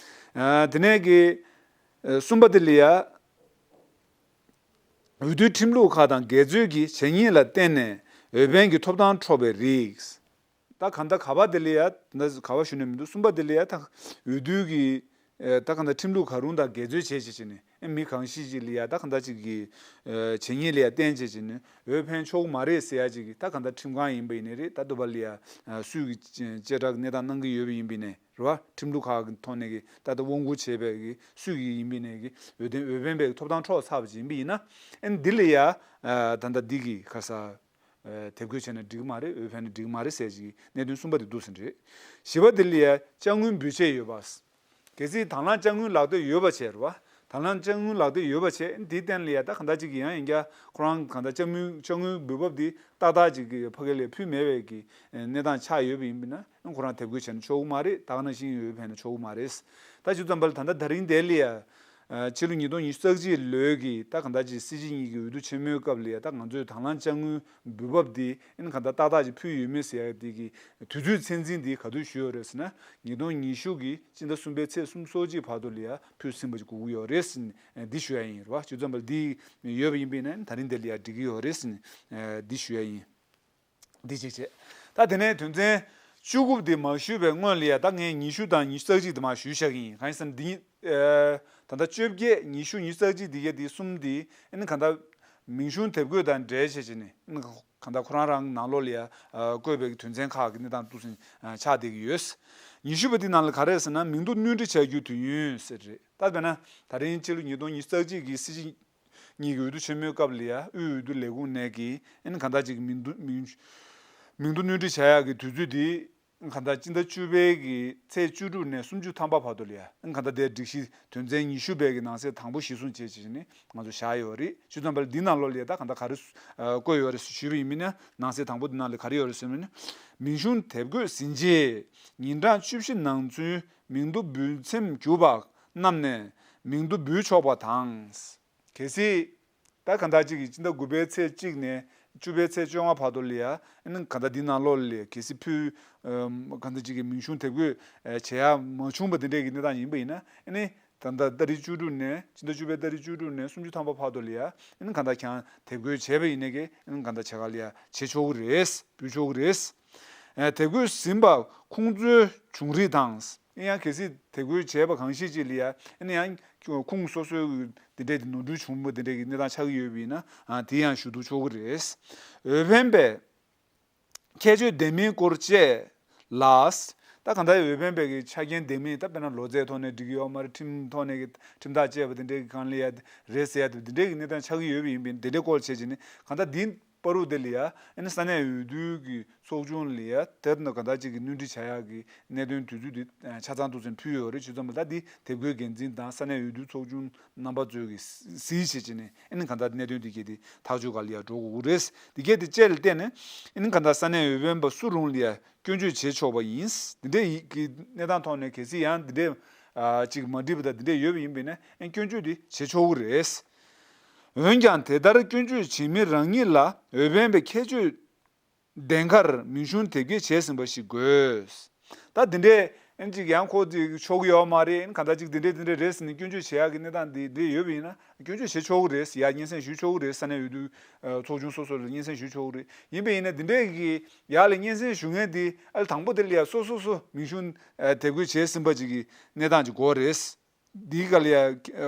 ཨ་དེ་ནས་གི་ཨ་གསུམ་པ་དེ་ལ་ཡ་འོས་བསྡུའི་ཁྲིམས་ལུགས་ཁག་དང་འགལ་འཛོལ་གྱི་བྱས་ཉེས་ལ་བརྟེན་ནས་འོས་འཕེན་གྱི་ཐོབ་ཐང་འཕྲོག་པའི་རིགས། ད་གང་ལྟར་ག་པ་དེ་ལ་ཡ་ད་ག་པ་ཞུ་ནས་མི་འདུག་གསུམ་པ་དེ་ལ་ཡ་ད་འོས་བསྡུ་གི་ཨེ་ད་གང་ལྟར་ཁྲིམས་ལུགས་གང་རུང་དང་འགལ་འཛོལ་བྱས་བྱས་བྱས་ནས་ཨེ་མི་གང་ཞིག་ཅིག་ལ་ཡ་ད་གང་ལྟར་ཅིག་གི་ཨེ་བྱས་ཉེས་ལ་ཡ་བརྟེན་བྱས་བྱས་ནས་འོས་འཕེན་ཆོག་གི་མ་རེད་ཟེར་ཡ་ཅིག་གི་ད་གང་ལྟར་ཁྲིམས་ཁང་ཡིན་པ་ཡིན་ནའི་རེད། ད་དུ་བ་ལ་ཡ་ཨ་སུས་ཀྱི་བཅད་ཁྲ་གི་གནས་སྟངས་གནང་གི་ཡོད་པ་ཡིན་པ་ཡིན་ནའི་རེད་བ། ཁྲིམས་ལུགས་ཁག་གི་ཐོག་ནས་གི་ད་ལྟ་དབང་བསྒྱུར་བྱས་པའི་གི་སུས་ཀྱི་ཡིན་པ་ཡིན་ནའི་གི་འོས་འདེམས་འོས་འཕེན་པའི་ཐོབ་ཐང་འཕྲོག་ཚར་བ་ཅིག་ཡིན་པ་ཡིན་ན་ཨེ་འདི་ལ་ཡ་ཨ་ད་ལྟ་འདི་གི་ཁ་ས། ཨ་དེབ་འགོད་བྱས་ན་འགྲིག་གི་མ་རེད། འོས་འཕེན་ན་འགྲིག་གི་མ་རེད་ཟེར་གྱི་གནད་དོན་གསུམ་པ་དེ་འདུག་ཟེར་རེད། བཞི་པ་དེ་ལ་ཡ་དཔྱ་དངུལ་འབུལ་ཆད་ཡོད་པ། གལ་སྲིད་དང་བླངས་དཔྱ་དངུལ་ལག་དེབ་ཡོད་པ་བྱས་རེད་བ། དང་བླངས་དཔྱ་དངུལ་ལག་དེབ་ཡོད་པ་བྱས་འདིའི་སྟེང་ལ་ཡ་ད་གང་ལྟར་ཅིག་གི་ཡང་ཡིན་རྒྱ་ཁོ་རང་གང་ལྟར་དཔྱ་དངུལ་དཔྱ་དངུལ་འབུལ་འབབ་འདི་ཏག་ཏག་ཅིག་གི་ཕ་གི་ལ་ཕུལ་མེད་པའི་གི་གནས་སྟངས་ཆགས་ཡོད་པ་ཡིན་པ་ན་ཁོ་རང་དེབ་འགོད་བྱས་ན་ཆོག་གི་མ་རེད། ད་ག་ནང་བཞིན་འོས་འཕེན་ན་ཆོག་གི་མ་རེད། ད་ཅི་ཙམ་པ་ལ་ད་ལྟ་ད་རིང་དེ་ལ་ཡ། ཕྱི་ལོ་ཉིས་སྟོང་ཉི་ཤུ་རྩ་གཅིག་ལོའི་གི་ད་གང་ལྟར་ཅིག་སྲིད་སྤྱི་གཉིས་ཀྱི་འོས་བསྡུ་ཆེན་མོའི་སྐབས་ལ་ཡ་ད་ང་ཚོས་དང་བླངས་དཔྱ་དངུལ་འབུལ་འབབ་འདི་ཨ་ནི་གང་ལྟར་ཏག་ཏག་ཅིག་ཕུལ་ཡོད་མེད་ཟེར་ཡ་དེ་གི་དུས་ཚོད་ཚད་འཛིན་འདི་ག་དུས་ཞུས་ཡོད་རེད་ཟེར་ན་ཉིས་སྟོང་ཉི་ཤུ་གི་སྤྱི་ཟླ་གསུམ་པའི་ཚེས་སུམ་ཅུ་སོ་གཅིག་བར་དུ་ལ་ཡ་ཕུལ་ཟིན་པ་ཅིག་དགོས་ཀྱི་ཡོད་རེད་ཟེར་ནས་འདི་ཞུ་ཡ་ཡིན་རེད་བ། བྱས་ཙང་པ་ལ་འདི་ཡོད་པ་ཡིན་པས་ན་ད་རིང་འདི་ལ་ཡ་འགྲིག་གི་ཡོད་རེད་ཟེར་ནས་འདི་ཞུ་ཡ་ཡིན། འདི་གཅིག་བྱས། ད་དེ་ནས་དོན་ཚན་བཅུ་དགུ་པ་དེ་མ་ཞུས་པའི་སྔོན་ལ་ཡ་ད་ངས་ཉི་ཤུ་དང་ཉི་ཤུ་རྩ་གཅིག་དེ་མར་ཞུས་བཞག་གི་ཡིན། གང་ཡིན་ཟེར་ན་འདི་ཉིད་ཨེ་ད་ལྟ་བཅོ་བརྒྱད་ཉི་ཤུ་ཉི་ཤུ་རྩ་གཅིག་འདི་ག་འདི་གསུམ་འདི་ཨ་ནི་གང་ལྟར་མིང་གཞུང་དེབ་འགོད་དང་འབྲེལ་བྱས་བྱས་ནས་ཨ་ནི་གང་ལྟར་ཁོ་རང་རང་ནང་ལོགས་ལ་ཡ་ཨ་བཀོད་པའི་དོན་ཚན་ཁག་གི་གནས་སྟངས་འདུག་སེ་ཨ་ཆགས་བསྡད་ཀྱི་ཡོད། ཉི་ཤུ་པ་འདི་ནང་ལ་ག་རེ་ཟེར་ན་མིང་ཐོ་སྣོན་འཕྲི་བྱ་རྒྱུའི་དུས་ཡུན་ཟེར་རེད། ད་དཔེར་ན་ད་རིང་ཕྱི་ལོ་ཉིས་སྟོང་ཉི་ཤུ་རྩ་གཅིག་གི་སྲིད་སྤྱི་གཉིས་ཀྱི་འོས་བསྡུ་ཆེན་མོའི་སྐབས་ལ་ཡ་དབུས་འོས་བསྡུ་ལས་ཁུངས་ནས་ཀྱི་ཨ་ནི་གང་ལྟར་ཅིག་མིང་བསྡུ་མིང་མིང་བསྡུ་སྣོན་འཕྲི་བྱ་ཡག་གི་དུས་ཚོད་དེ་གང་ལྟར་སྤྱི་ཟླ་བཅུ་པའི་གི་ཚེས་བཅུ་དྲུག་ནས་སུམ་ཅུ་ཐམ་པ་བར་དུ་ལ་ཡ་ཨ་ནི་གང་ལྟར་དེ་སྒྲིག་གཞི་དོན་ཚན་ཉི་ཤུ་པའི་གི་ནང་གསེས་དང་པོ་གཞིར་བཟུང་བྱས་བྱས་ནས་ང་ཚོ་བཞག་ཡོད་རེད། བྱས་ཙང་པ་ལ་འདི་ནང་ལོགས་ལ་ཡ་ད་གང་ལྟར་ག་རེ་བཀོད་ཡོད་རེད་ཞུས་པ་ཡིན་མིན་ན་ནང་གསེས་དང་པོ་འདི་ནང་ལ་ག་རེ་ཡོད་རེད་ཟེར་མིན་ན་མིང་གཞུང་དེབ་འགོད་ཟིན་རྗེས་ཉིན་གྲངས་བཅུ་བཞི་ནང་ཚུན་མིང་ཐོ་འབུལ་མཚམས་གྱུར་པ་རྣམས་ནས་མིང་ཐོ་འབུལ་ཆོག་པ་དང་། གལ་སྲིད། ད་གང་ལྟར་གཅིག་གིས་སྤྱི་ཟླ་དགུ་པའི་ཚེས་གཅིག་ནས་བཅུ་པའི་ཚེས་བཅོ་ལྔ་བར་དུ་ལ་ཡ་ཨ་ནི་གང་ལྟར་འདི་ནང་ལོགས་ལ་གལ་སྲིད་ཕུལ་གང་ལྟར་གཅིག་གིས་མིང་གཞུང་དེབ་འགོད་བྱེད་ཡ་མ་བྱུང་བ་འདི་འདྲས་ཀྱི་གནས་སྟངས་ཡིན་པ་ཡིན་ན་ཨ་ནི་ ད་ལྟ་ཏ་རིག་བཅུ་དྲུག་ནས་ཕྱི་ཟླ་བཅུ་པའི་ཏ་རིག་བཅུ་དྲུག་ནས་སུམ་ཅུ་ཐམ་པ་བར་དུ་ལ་ཡ་ཨ་ནི་གང་ལྟར་ཁྱེད་རང་དེབ་འགོད་བྱས་པ་ཡིན་ནའི་གི་ཨ་ནི་གང་ལྟར་བྱེད་ག་ལ་ཡ་བྱེད་ཆོག་གི་རེད། འབུལ་ཆོག་གི་རེད། ཨ་དེབ་འགོད་ཟིན་པ་ཁུངས་འཚོལ་བྱུང་རིགས་དང་། ཡང་གལ་སྲིད་དེབ་འགོད་བྱས་པ་གང་ཤེས་ཅིག་ལ་ཡ་ཨ་ནི་ཡང་ཁུངས་སོ་སོའི་དེ་འདྲས་དེ་ནོར་འཁྲུལ་བྱུང་བ་དེ་འདྲས་ཀྱི་གནས་སྟངས་ཆགས་ཀྱི་ཡོད་པ་ཡིན་ན་ཨ་དེ་ཡང་ཞུ་གཏུག་ཆོག་གི་རེད། འོས་འཕེན་པས་ཁྱད་ཆོས་ལྡན་མིན་སྐོར་བཅས་ལ། ད་གང་ལྟར་འོས་འཕེན་པའི་གི་ཆ་རྐྱེན་ལྡན་མིན། ད་དཔེར་ན་ལོ་ཚད་ཐོག་ནས་འགྲིག་གི་ཡོད་མ་རེད། ཁྲིམས་ཐོག་ནས་གི་ཁྲིམས་ཐག་བཅད་པ་དེ་འདྲའི་གི་སྒང་ལ་ཡ་རེད་ཟེར་ཡ་དེ་འདྲའི་གི་གནས་སྟངས་ཆགས་ཀྱི་ཡོད་པ་ཡིན་པས་དེ་འདྲའི་སྐོར་བྱས་བྱས་ནས་གང་ལྟར་འདི་བར་དུ་དེ་ལ་ཡ་ཨ་ནི་ས་གནས་འོས་བསྡུ་གི་ཚོགས་ཆུང་ལ་ཡ་དེ་ནང་གང་ལྟར་ཅིག་གི་སྣོན་འཕྲི་བྱ་ཡག་གི་གནད་དོན་དུས་ཚོད་དེ་ཆ་ཚང་ཏོག་ཙམ་ཕུལ་ཡོད་རེད། བྱས་ཙང་མ་ད་འདི་དེབ་འགོད་འགན་འཛིན་དང་ས་གནས་འོས་བསྡུ་ཚོགས་ཆུང་རྣམ་པ་ཚོས་ཀྱི་གཟིགས་བྱེད་ཀྱི་ནས་ཨ་ནི་གང་ལྟར་གནད་དོན་དེ་གལ་ཏེ་ཐག་གཅོད་ག་ལ་ཡ་འགྲོ་དགོས་རེད། འདི་གལ་ཏེ་བཅས་ལ་བརྟེན་ནས་ཨ་ནི་གང་ལྟར་ས་གནས་འོས་འཕེན་པ་སུ་རུང་ལ་ཡ་སྐྱོན་བརྗོད་བྱེད་ཆོག་པ་ཡིན། འདི་འདྲའི་གི་གནས་སྟངས་ཐོག་ནས་གལ་སྲིད་ཡང་འདི་འདྲའི་ཨ་ཅིག་མ་འགྲིག་པ་དང་འདི་འདྲའི་ཡོད་པ་ཡིན་པས་ན་ཨ་སྐྱོན་བརྗོད་འདི་བྱེད་ཆོག་གི་རེད། འོན་ཀྱང་དེ་ལྟར་སྐྱོན་བརྗོད་བྱེད་མི་རང་ཉིད་ལ་འོས་འཕེན་པའི་ཁྱད་ཆོས་ལྡན་ཁར་མིང་གཞུང་དེབ་སྐྱེལ་བྱས་ཟིན་པ་ཞིག་དགོས། ད་འདི་འདྲའི་ཨན་ཅིག་ཡང་ཁོ་ཅིག་ཆོག་གི་ཡོད་མ་རེད། ཨན་གང་ལྟར་ཅིག་འདི་འདྲའི་འདི་འདྲའི་རེད་ཟེར་ནས་སྐྱོན་བརྗོད་བྱེད་ཡག་གི་གནས་སྟངས་འདི་འདྲའི་ཡོད་པ་ཡིན་ན་སྐྱོན་བརྗོད་བྱེད་ཆོག་གི་རེད། ཡ་སྙན་སེང་ཞུ་ཆོག་གི་རེད། ས་གནས་འོས་བསྡུ་ཚོགས་ཆུང་སོ་སོ་ལ་སྙན་སེང་ཞུ་ཆོག་གི་རེད། ཡིན་པ་ཡིན་ན་འདི་འདྲའི་གི་ཡག་ལ་སྙན་སེང་ཞུ་མཁན་འདི་ཨ་ལ་དང་པོ་དེ་ལ་ཡ་སོ་སོ་སོ་མིང་གཞུང་དེབ་འགོད་བྱས་ཟིན་པ་ཅིག་གི་གནས་སྟངས་ཅིག་དགོས་རེད། འདིའི་སྐབས་ལ་ཡ་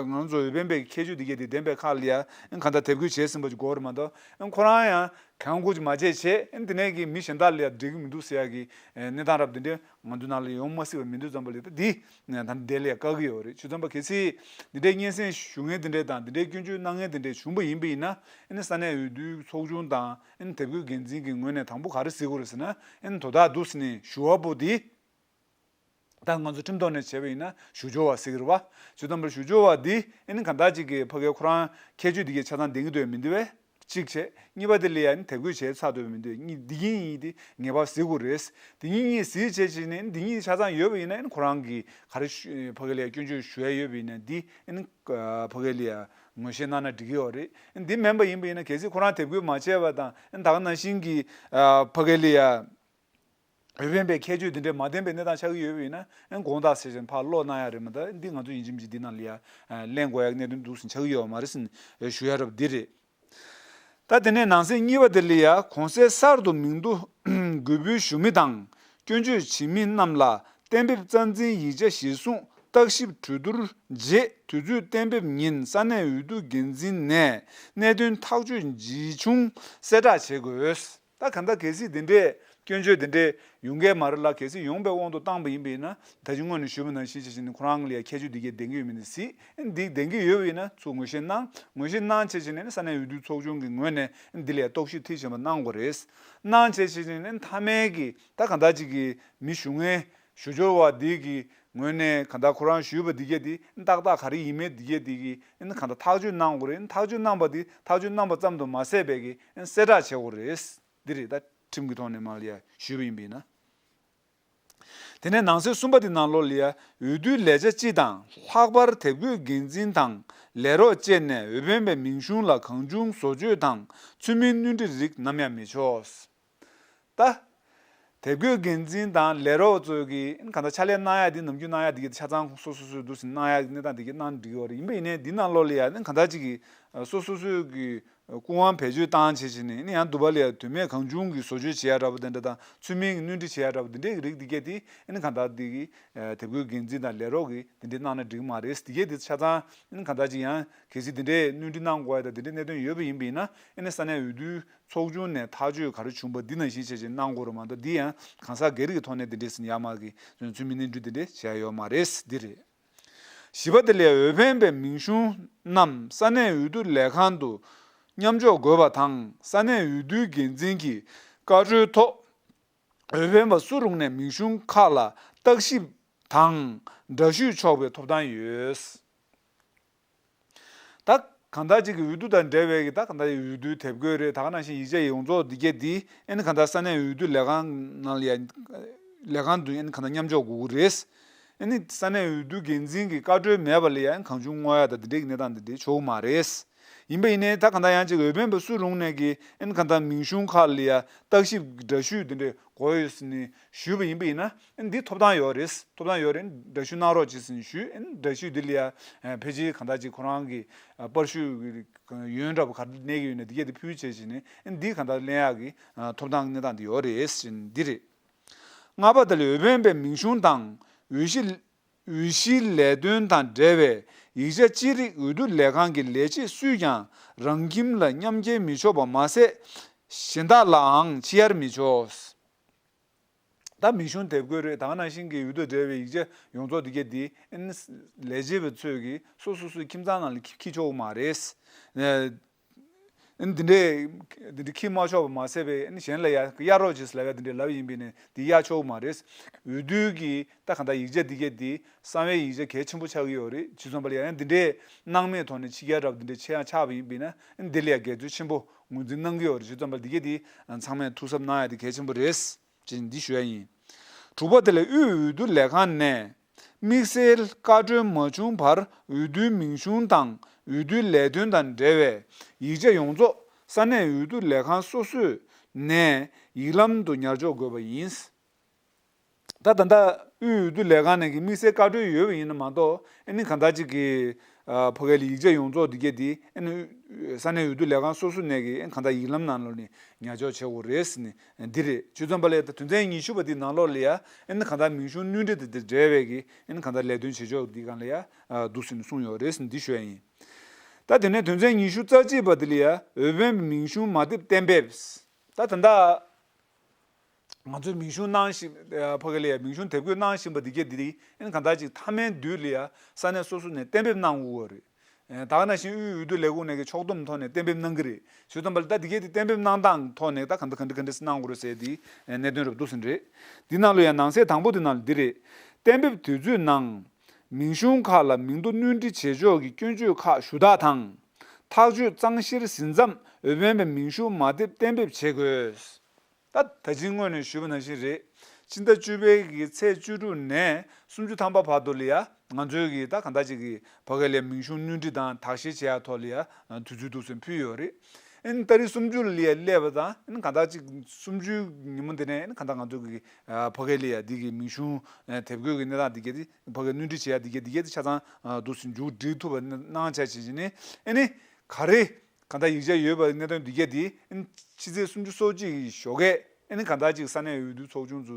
ང་ཚོ་འོས་འཕེན་པའི་ཁྱད་ཆོས་འདི་གས་དེ་ལྡན་པའི་ཁག་ལ་ཡ་གང་ལྟར་དེབ་འགོད་བྱས་ཟིན་པ་ཅིག་དགོས་རེད་མ་གཏོགས་ཁོ་རང་ཡང་གང་དགོས་ཅིག་མ་བྱས་བྱས་དེ་ནས་ཀྱི་མི་གཞན་དག་ལ་ཡ་འགྲིག་གི་མི་འདུག་ཟེར་ཡ་གི་གནས་སྟངས་རབ་འདི་འདྲ་ང་ཚོ་ནང་ལ་ཡོང་མ་སྲིད་པ་མི་འདུག་ཙམ་པ་ལ་ད་འདི་ད་འདི་ལ་ཡ་བཀག་གི་ཡོད་རེད། བྱས་ཙང་པ་གལ་སྲིད་འདི་འདྲའི་སྙན་སེང་ཞུ་མཁན་འདི་འདྲ་དང་འདི་འདྲའི་སྐྱོན་བརྗོད་གནང་མཁན་འདི་འདྲ་བྱུང་པ་ཡིན་པ་ཡིན་ན་ཨ་ནི་ས་གནས་འོས་བསྡུའི་ཚོགས་ཆུང་དང་ཨ་ནི་དེབ་འགོད་འགན་འཛིན་གྱི་ངོས་ནས་དང་པོ་ག་རེ་གཟིགས་དགོས་རེད་ཟེར་ན་ཨ་ནི་དོ་བདག་འདུག་ཟེར་ནས་ཞུ་བ་པོ་འདི། ད་ང་ཚོ་ཁྲིམས་ཐོག་ནས་བྱས་པ་ཡིན་ན་ཞུ་སྦྱོར་བ་ཟེར་གྱི་རེད་པ། བྱས་ཙང་པ་ཞུ་སྦྱོར་བ་འདི་ཨ་ནི་གང་ལྟར་ཅིག་གི་ཕ་གའི་ཁོ་རང་ཁྱད་ཆོས་འདི་གའི་ཆ་ཚང་ལྡན་གྱི་འདུག་མི་འདུག་བས་གཅིག་བྱས། གཉིས་པ་དེ་ལ་ཡ་ནི་དེབ་འགོད་བྱས་ཚར་འདུག་མི་འདུག་གཉིས་འདི་གཉིས་ཡིན་དེ་ངེས་པར་གཟིགས་དགོས་རེད། འདི་གཉིས་གཉིས་གཟིགས་བྱས་བྱས་ནས་འདི་གཉིས་ཆ་ཚང་ཡོད་པ་ཡིན་ན་ཨ་ནི་ཁོ་རང་གི་ག་རེ་ཞུ་ཕ་གའི་ལ་ཡ་སྐྱོན་བརྗོད་ཞུ་ཡ་ཡོད་པ་ཡིན་ན་འདི་ཨ་ནི་ཕ་གའི་ལ་ཡ་ངོས་བཞེས་གནང་ན་འགྲིག་གི་ཡོད་རེད། འདི་མིན་པ་ཡིན་པ་ཡིན་ན་གལ་སྲིད་ཁོ་རང་དེབ་འགོད་མ་བྱས་པ་དང་ཨ་ནི་ད་ག་ནང་བཞིན་གྱི་ཕ་གའི་ལ་ཡ། འོས་འཕེན་པའི་ཁྱད་ཆོས་འདི་འདྲའི་མ་ལྡན་པའི་གནས་སྟངས་ཆགས་ཀྱི་ཡོད་པ་ཡིན་ན་ཨན་དགོངས་དག་ཟེར་བཞིན་ཕར་ཀློག་གནང་ཡ་རེད་མ་གཏོགས་འདི་ང་ཚོ་ཡིན་གཅིག་མིན་གཅིག་འདི་ནང་ལ་ཡ་ལེན་དགོས་ཡ་གནད་དོན་འདུག་ཟིན་ཆགས་ཀྱི་ཡོད་མ་རེད་ཟིན་ཞུ་ཡ་རབ་འདི་རེད། ད་དེ་ནས་ནང་གསེས་གཉིས་པ་དེ་ལ་ཡ་གོང་གསལ་གསར་དུ་མིང་ཐོ་འགོད་འབུལ་ཞུ་མི་དང་སྐྱོན་བརྗོད་བྱེད་མི་རྣམས་ལ་གཏན་འབེབས་རྩ་འཛིན་ཡིག་ཆ་གཞིར་བཟུང་བརྟག་ཞིབ་གྲོས་བསྡུར་རྗེས་དུས་ཚོད་གཏན་འབེབས་ཉིན་ས་གནས་འོས་བསྡུ་འགན་འཛིན་ནས་གནད་དོན་ཐག་གཅོད་ཇི་བྱུང་གསལ་བསྒྲགས་བྱེད་དགོས། ད་གང་ལྟར་གལ་སྲིད་འདི་འདྲས་སྐྱོན་བརྗོད་འདི་འདྲས་ཡོང་གི་མ་རེད་ལ། གལ་སྲིད་ཡོང་པའི་དབང་དུ་བཏང་པ་ཡིན་པ་ཡིན་ན་ད་ཅི་སྔོན་ནས་ཞུས་པ་ནང་བཞིན་བྱས་བྱས་ནས་ཁོ་རང་ལ་ཡ་ཁྱད་ཆོས་འདི་གས་ལྡན་གྱི་ཡོད་མིན་ནི་སྲིད། འདི་ལྡན་གྱི་ཡོད་པ་ཡིན་ན་ཚུར་ངོས་བཞེས་གནང་། ངོས་བཞེས་གནང་བྱས་བྱས་ནས་ས་གནས་འོས་བསྡུ་ཚོགས་ཆུང་གི་ངོས་ནས་འདི་ལ་ཡ་རྟོག་ཞིབ་མཐིལ་ཕྱིན་པ་གནང་དགོས་རེད། གནང་བྱས་བྱས་བྱས་ནས་མཐའ་མའི་གི་ད་གང་ལྟར་ཅིག་གི་མི་ཞུ་མཁན་ཞུ་སྦྱོར་བ་འདི་གི་ངོས་ནས་གང་ལྟར་ཁོ་རང་ཞུས་པ་འདི་གས་འདི་ཏག་ཏག་ག་རེ་ཡིན་མེད་འདི་གས་འདི་གི་ཨ་ནི་གང་ལྟར་ཐག་གཅོད་གནང་དགོས་རེད། ཐག་གཅོད་གནང་པ་འདི་ཐག་གཅོད་གནང་པ་ཙམ་དུ་མ་ཟད་པའི་གི་ཨ་ནི་གསལ་བསྒྲགས་བྱེད་དགོས་རེད། འདི་རེད། ད་ཁྲིམས་ཀྱི་ཐོག་ནས་མར་ལ་ཡ་ཞུས་པ་ཡིན་པ་ཡིན་ན། དེ་ནས་ནང་གསེས་གསུམ་པ་འདི་ནང་ལོགས་ལ་ཡ་འོས་བསྡུའི་ལས་བྱ་སྤྱི་དང་ལྷག་པར་དེབ་འགོད་འགན་འཛིན་དང་ལས་རོགས་བཅས་ནས་འོས་འཕེན་པའི་མིང་གཞུང་ལ་གང་བྱུང་བཟོ་བཅོས་དང་ཚུལ་མིན་སྣོན་འཕྲི་རིགས་ནམ་ཡང་མི་ཆོག་ད། དེབ་འགོད་འགན་འཛིན་དང་ལས་རོགས་ཚོས་ཀྱིས་གང་ལྟར་ཕྱག་ལས་གནང་ཡ་འདི་ནམ་རྒྱུན་གནང་ཡ་འདི་གི་ཆ་ཚང་སོ་སོ་སོས་འདུག་སེ་གནང་ཡ་གི་གནས་སྟངས་འདི་གི་གནང་འགྲིག་གི་ཡོད་རེད། ཡིན་པ་ཡིན་ནའི་འདི་ནང་ལོགས་ལ་ཡ་ནི་གང་ལྟར་ཅིག་གི་སོ་སོ་སོས་ཀྱི་སྐུ་དབང་བེད་སྤྱོད་བཏང་བྱས་བྱས་ནས་ནི་ཡང་དུ་བ་ལ་ཡ་དོན་མེད་གང་བྱུང་གི་བཟོ་བཅོས་བྱེད་ཡ་འདྲ་པོ་དེ་འདྲ་དང་ཚུལ་མིན་གྱི་སྣོན་འཕྲི་བྱེད་ཡ་འདྲ་པོ་འདི་འདྲའི་གི་རིགས་འདི་གས་དེ་ནི་གང་ལྟར་འདི་གི་དེབ་འགོད་འགན་འཛིན་དང་ལས་རོགས་ཀྱིས་འདི་འདྲའི་གནང་ན་འགྲིག་གི་མ་རེད། འདི་གས་དེ་ཆ་ཚང་ནི་གང་ལྟར་ཅིག་ཡང་གལ་སྲིད་འདི་འདྲའི་སྣོན་འཕྲི་གནང་དགོས་ཡ་དང་འདི་འདྲའི་གནད་དོན་ཡོད་པ་ཡིན་པ་ཡིན་ན་ཨ་ནི་ས་གནས་འོས་བསྡུའི་ཚོགས་ཆུང་ནས་ཐག་གཅོད་ག་རེ་བྱུང་པ་འདི་ནང་བཞིན་བྱས་བྱས་གནང་དགོས་རེད་མ་གཏོགས་འདི་ཡང་གང་ཟག་སྒེར་གྱི་ཐོག་ནས་འདི་འདྲས་ཟིན་ཡ་མ་གི་ཚུལ་མིན་སྣོན་འཕྲི་འདི་འདྲས་བྱས་ཡ་ཡོད་མ་རེད། འདི་རེད། བཞི་པ་དེ་ལས་འོས་འཕེན་པའི་མིང་གཞུང་རྣམས་ས་གནས་འོས་བསྡུ་ལས་ཁང་དུ་མཉམ་འཇོག་དགོས་པ་དང་ས་གནས་འོས་བསྡུའི་འགན་འཛིན་གྱི་བཀའ་འཁྲོལ་ཐོག་འོས་འཕེན་པ་སུ་རུང་ནས་མིང་གཞུང་ཁག་ལ་བརྟག་ཞིབ་དང་འདྲ་བཤུས་ཆོག་པའི་ཐོབ་ཐང་ཡོད། ད་གང་ལྟར་ཅིག་གི་འོས་བསྡུ་དང་འབྲེལ་བའི་གི་ད་གང་ལྟར་འོས་བསྡུའི་དེབ་འགོད་རེད། ད་ག་ནང་བཞིན་ཡིག་ཆ་ཡོངས་རྫོགས་འདི་གས་འདི་ཨ་ནི་གང་ལྟར་ས་གནས་འོས་བསྡུ་ལས་ཁང་ནང་ལ་ཡ་ལས་ཁང་དུ་ཨ་ནི་གང་ལྟར་མཉམ་འཇོག་དགོས་ཀྱི་རེད། ཨ་ནི་ས་གནས་འོས་བསྡུ་འགན་འཛིན་གྱི་བཀའ་འཁྲོལ་མེད་པ་ལ་ཡ་ཨ་ནི་གང་བྱུང་བསྔོག་ཡ་དང་འདི་འདྲའི་གི་གནས་སྟངས་འདི་འདྲའི་ཆོག་གི་མ་རེད། ཡིན་པ་ཡིན་ནའི་ད་གང་ལྟར་ཡང་ཅིག་འོས་འཕེན་པ་སུ་རུང་ནས་ཀྱི་ཨན་གང་ལྟར་མིང་གཞུང་ཁག་ལ་ཡ་བརྟག་ཞིབ་འདྲ་ཞུས་དེ་འདྲས་དགོས་ཡོད་ཟེར་ནས་ཞུས་པ་ཡིན་པ་ཡིན་ན་ཨན་འདི་ཐོབ་ཐང་ཡོད་རེད། ཐོབ་ཐང་ཡོད་རེད། འདྲ་ཞུ་གནང་རོགས་བྱེད་ཟེར་ནས་ཞུས། ཨན་འདྲ་ཞུ་འདི་ལ་ཡ་ཕལ་ཆེར་གང་ལྟར་ཅིག་ཁོ་རང་གི་པར་ཤུ་ཡོན་འདྲ་པོ་ག་རེ་གནས་ཀྱི་ཡོད་ན་འདི་གས་དེ་ཕུལ་བྱས་བྱས་ནས་ཨན་འདི་གང་ལྟར་ལེན་ཡག་གི་ཐོབ་ཐང་གནས་སྟངས་འདི་ཡོད་རེད་ཟེར་ནས་འདི་རེད། ལྔ་པ་དེ་ལ་འོས་འཕེན་པའི་མིང་གཞུང་དང་འོས་གཞི། འོས་གཞིའི་ལས་དོན་དང་འབྲེལ་བའི་ཡིག་ཆ་ཅི་རིགས་འོས་བསྡུ་ལས་ཁང་གི་ལས་བྱེད་སུས་ཀྱང་རང་ཁྱིམ་ལ་མཉམ་འཁྱེར་མི་ཆོག་པ་མ་ཟད། གཞན་དག་ལའང་ཕྱི་གཡར་མི་ཆོག་ད་མིང་གཞུང་དེབ་འགོད་རེད། ད་ག་ནང་བཞིན་གྱི་འོས་བསྡུ་འབྲེལ་བའི་ཡིག་ཆ་ཡོངས་རྫོགས་འདི་གས་འདི་ཨན་ལས་བྱེད་པ་ཚོས་ཀྱིས་སོ་སོ་སོའི་ཁྱིམ་ཚང་ནང་ལ་འཁྱེར་འཁྱེར་ཆོག་གི་མ་རེད། ཨན་འདི་འདྲས་འདི་འདྲས་འཁྱེར་མ་ཆོག་པ་མ་ཟད་པའི་ཨན་གཞན་ལ་ཡ་གཡར་རོགས་བྱེད་ཟེར་ལབ་ཡ་འདི་འདྲས་ལབ་ཡིན་པས་ནས་འདི་གཡར་ཆོག་གི་མ་རེད། འོས་བསྡུ་གི་ད་གང་ལྟར་ཡིག་ཆ་འདི་གས་འདི་གསང་བའི་ཡིག་ཆ་གལ་ཆེན་པོ་ཆགས་ཀྱི་ཡོད་རེད། བྱས་ཙང་པ་ལ་ཡ་ཨན་འདི་འདྲས་སྣང་མེད་ཐོག་ནས་ཕྱི་རྒྱལ་འདྲ་པོ་འདི་འདྲས་ཆགས་ཆགས་པ་ཡིན་པས་ན་ཨན་འདི་ལ་ཡ་འགལ་འཛོལ་ཆེན་པོ་ངོས་འཛིན་གནང་གི་ཡོད་རེད། བྱས་ཙང་པ་འདི་གས་འདི་ཚང་མས་ཐུགས་གཟབ་གནང་ཡ་འདི་གལ་ཆེན་པོ་རེད། ཅེས་འདི་ཞུ་ཡ་ཡིན། དྲུག་པ་དེ་ལ་དབུས་འོས་བསྡུ་ལས་ཁང་ནས་དམིགས་བསལ་བཀའ་འཁྲོལ་མ་བྱུང་བར་འོས་བསྡུའི་མིང་གཞུང་དང་འོས་བསྡུའི་ལས་དོན་དང་འབྲེལ་བའི་ཡིག་ཆ་ཡོངས་རྫོགས་ས་གནས་འོས་བསྡུ་ལས་ཁང་སོ་སོས་ནས་ཡིག་ལམ་དུ་ཉར་འཇོག་དགོས་པ་ཡིན། ད་ད་ལྟ་དབུས་འོས་བསྡུ་ལས་ཁང་ནས་ཀྱི་དམིགས་བསལ་བཀའ་འཁྲོལ་ཡོད་པ་ཡིན་ན་མ་གཏོགས་ཨ་ནི་གང་ལྟར་ཅིག་གི་ཨ་ཕ་གི་ལ་ཡིག་ཆ་ཡོངས་རྫོགས་འདི་གས་འདི་ཨ་ནི་ས་གནས་འོས་བསྡུ་ལས་ཁང་སོ་སོ་ནས་ཀྱི་ཨ་ནི་གང་ལྟར་ཡིག་ལམ་ནང་ལོགས་ནས་ཉར་འཇོག་བྱེད་དགོས་རེད་ཟེར་ནས་འདི་རེད། བྱས་ཙང་པ་ལ་ད་དོན་ཚན་ཉི་ཤུ་པ་འདི་ནང་ལོགས་ལ་ཡ་ཨ་ནི་གང་ལྟར་མིང་གཞུང་སྣོན་འཕྲི་དེ་དང་འབྲེལ་བའི་གི་ཨ་ནི་གང་ལྟར་ལས་དོན་བྱེད་ཕྱོགས་འདི་སྒང་ལ་ཡ་ཨ་འདུག་ཟེར་ནས་གསུངས་ཡོད་རེད་ཟེར་ནས་འདི་ཞུ་ཡ་ཡིན། ད་དེ་ནས་དོན་ཚན་ཉི་ཤུ་རྩ་གཅིག་པ་འདི་ལ་ཡ་འོས་འཕེན་པའི་མིང་གཞུང་མ་དེབ་གཏན་འབེབས། ད་ད་ལྟ་ང་ཚོས་མིང་གཞུང་གནང་བཞིན་ཕ་གི་ལ་ཡ་མིང་གཞུང་དེབ་འགོད་གནང་བཞིན་པ་འདི་གས་འདི་རིགས་ཨ་ནི་གང་ལྟར་ཅིག་མཐའ་མའི་དུས་ལ་ཡ་ས་གནས་སོ་སོ་ནས་གཏན་འབེབས་གནང་དགོས་པ་རེད། ད་ག་ནང་བཞིན་དབུས་འོས་བསྡུ་ལས་ཁུངས་ནས་ཀྱི་ཕྱོགས་བསྡོམས་ཐོག་ནས་གཏན་འབེབས་གནང་གི་རེད། བྱས་ཙང་པ་ལ་ད་འདི་གས་འདི་གཏན་འབེབས་གནང་སྟངས་ཐོག་ནས་ད་ག་འདྲ་ག་འདྲ་ག་འདྲ་གནང་དགོས་རེད་ཟེར་འདི་གནད་དོན་རབ་འདུག་ཟིན་རེད། འདི་ནང་ལ་ཡ་ནང་གསེས་དང་པོ་འདི་ནང་ལ་འདི་རེད། གཏན་འབེབས་དུས་ཚོད་ནང་མིང་གཞུང་ཁག་ལ་མིང་ཐོ་སྣོན་འཕྲི་བྱེད་ཕྱོགས་ཀྱི་སྐྱོན་བརྗོད་ཁག་ཞུ་དག་དང་། ཐག་གཅོད་གཙང་བཤེར་ཟིན་མཚམས་འོས་འཕེན་པའི་མིང་གཞུང་མ་དེབ་གཏན་འབེབས་བྱེད་དགོས། ད་ད་ཅིང་སྔོན་ནས་ཞུས་པ་ནང་བཞིན་རེད། ཕྱི་ཟླ་བཅུ་པའི་གི་ཚེས་བཅུ་དྲུག་ནས་སུམ་ཅུ་ཐམ་པ་བར་དུ་ལ་ཡ་ང་ཚོའི་གི་ད་གང་ལྟར་ཅིག་གི་ཕ་གི་ལ་མིང་གཞུང་སྣོན་འཕྲི་དང་དག་བཤེར་བྱེད་ཡ་ཐོག་ལ་ཡ་དུས་ཚོད་འདུག་སེ་ཕུལ་ཡོད་རེད། ཨ་ནི་ཏ་རིག་སུམ་ཅུ་ལ་ཡ་སླེབས་པ་དང་ཨ་ནི་གང་ལྟར་ཅིག་སུམ་ཅུའི་ཉིན་མོ་དེ་ནས་ཨ་ནི་གང་ལྟར་ང་ཚོ་གི་ཕ་གི་ལ་ཡ་འདི་གི་མིང་གཞུང་དེབ་འགོད་ཀྱི་གནས་སྟངས་འདི་གས་དེ་ཕ་གི་སྣོན་འཕྲི་བྱེད་ཡ་འདི་གས་འདི་གས་དེ་ཆ་ཚང་འདུག་སེ་མཇུག་སྒྲིལ་ཐུབ་པ་གནང་བྱ་བྱེད་བྱེད་ནས་ཨ་ནི་ག་རེ། གང་ལྟར་ཡིག་ཆ་ཡོད་པ་གནད་དོན་འདི་གས་དེ་ཨ་ནི་ཕྱི་ཚེས་སུམ་ཅུ་སོ་གཅིག་གི་ཞོགས་ཀས་ཨ་ནི་གང་ལྟར་ཅིག་ས་གནས་འོས་བསྡུ་ཚོགས་ཆུང་ཚོ་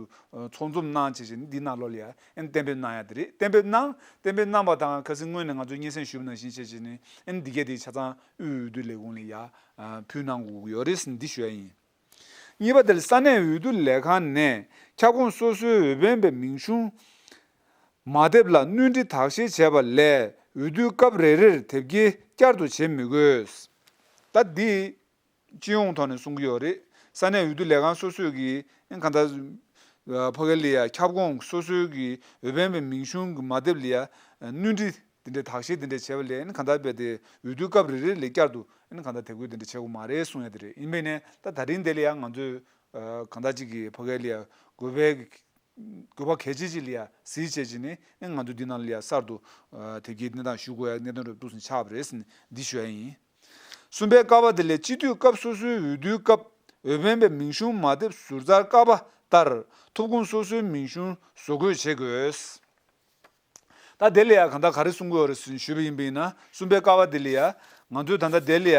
ཚོགས་འཛོམས་གནང་བྱས་བྱས་ནས་འདི་ནང་ལོགས་ལ་ཡ་ཨ་ནི་གཏན་འབེབས་གནང་ཡ་དེ་རེད། གཏན་འབེབས་གནང་གཏན་འབེབས་གནང་པ་དང་ཁ་སང་སྔོན་ནས་ང་ཚོས་སྙན་སེང་ཞུས་པ་ནང་བཞིན་བྱས་བྱས་ནས་ཨ་ནི་འདི་གས་དེ་ཆ་ཚང་དབུས་འོས་བསྡུ་ལས་ཁུངས་ལ་ཡ་ཕུལ་གནང་དགོས་ཀྱི་ཡོད་རེད་ཟེར་ནས་འདི་ཞུ་ཡ་ཡིན། གཉིས་པ་དེ་ལ་ས་གནས་འོས་བསྡུ་ལས་ཁང་ནས་ཁྱབ་ཁོངས་སོ་སོའི་འོས་འཕེན་པའི་མིང་གཞུང་མ་དེབ་ལ་སྣོན་འཕྲི་དག་བཤེར་བྱས་པ་ལས་འོས་བསྡུའི་སྐབས་རེ་རེར་དེབ་སྐྱེལ་བསྐྱར་དུ་བྱེད་མི་དགོས། ད་འདི་སྤྱི་ཡོངས་ཐོག་ནས་གསུང་གི་ཡོད་རེད། ས་གནས་འོས་བསྡུ་ལས་ཁང་སོ་སོས་ཀྱི་ཨ་ནི་གང་ལྟར་ཕ་གི་ལ་ཡ་ཁྱབ་ཁོངས་སོ་སོའི་གི་འོས་འཕེན་པའི་མིང་གཞུང་གི་མ་དེབ་ལ་ཡ་སྣོན་འཕྲི་དེ་འདྲའི་དག་བཤེར་དེ་འདྲ་བྱས་པ་ལས་ཨ་ནི་གང་ལྟར་རྦད་དེ་འོས་བསྡུའི་སྐབས་རེ་རེ་ལ་བསྐྱར་དུ་ཨ་ནི་གང་ལྟར་དེབ་འགོད་དེ་འདྲ་བྱེད་དགོས་མ་རེད་གསུང་ཡ་དེ་རེད། ཡིན་པས་ནས་ད་ད་རིང་དེ་ལ་ཡ་ང་ཚོས་གང་ལྟར་ཅིག་གི་ཕ་གི་ལ་ཡ་དགོས་པའི་དགོས་པ་གལ་ཆེ་ཅིག་ལ་ཡ་གཟིགས་བྱས་བྱས་ནས་ཨ་ང་ཚོ་འདི་ནང་ལ་ཡ་གསར་དུ་དེབ་སྐྱེལ་གནས་སྟངས་ཞུ་དགོས་ཡ་གནད་དོན་རབ་ཏུ་ཟིན་ཆགས་པ་རེད་ཟེར་ནས་འདི་ཞུ་ཡ་ཡིན། གསུམ་པའི་ཀ་བ་དེ་ལས་སྤྱི་འཐུས་སྐབས་སོ་སོའི་འོས་བསྡུའི་སྐབས་འོས་འཕེན་པའི་མིང་གཞུང་མ་དེབ་ཟུར་ཚགས་ཀ་བ་ལྟར་ཐོབ་ཁུངས་སོ་སོའི་མིང་གཞུང་བཟོ་འགོད་བྱེད་དགོས། ད་དེ་ལ་ཡ་གང་ལྟར་ག་རེ་གསུང་གི་ཡོད་རེད་ཟེར་ཞུས་པ་ཡིན་པ་ཡིན་ན་གསུམ་པའི་ཀ་བ་དེ་ལ་ཡ་ང་ཚོའི་ད་ལྟ་དེ་ལ་ཡ་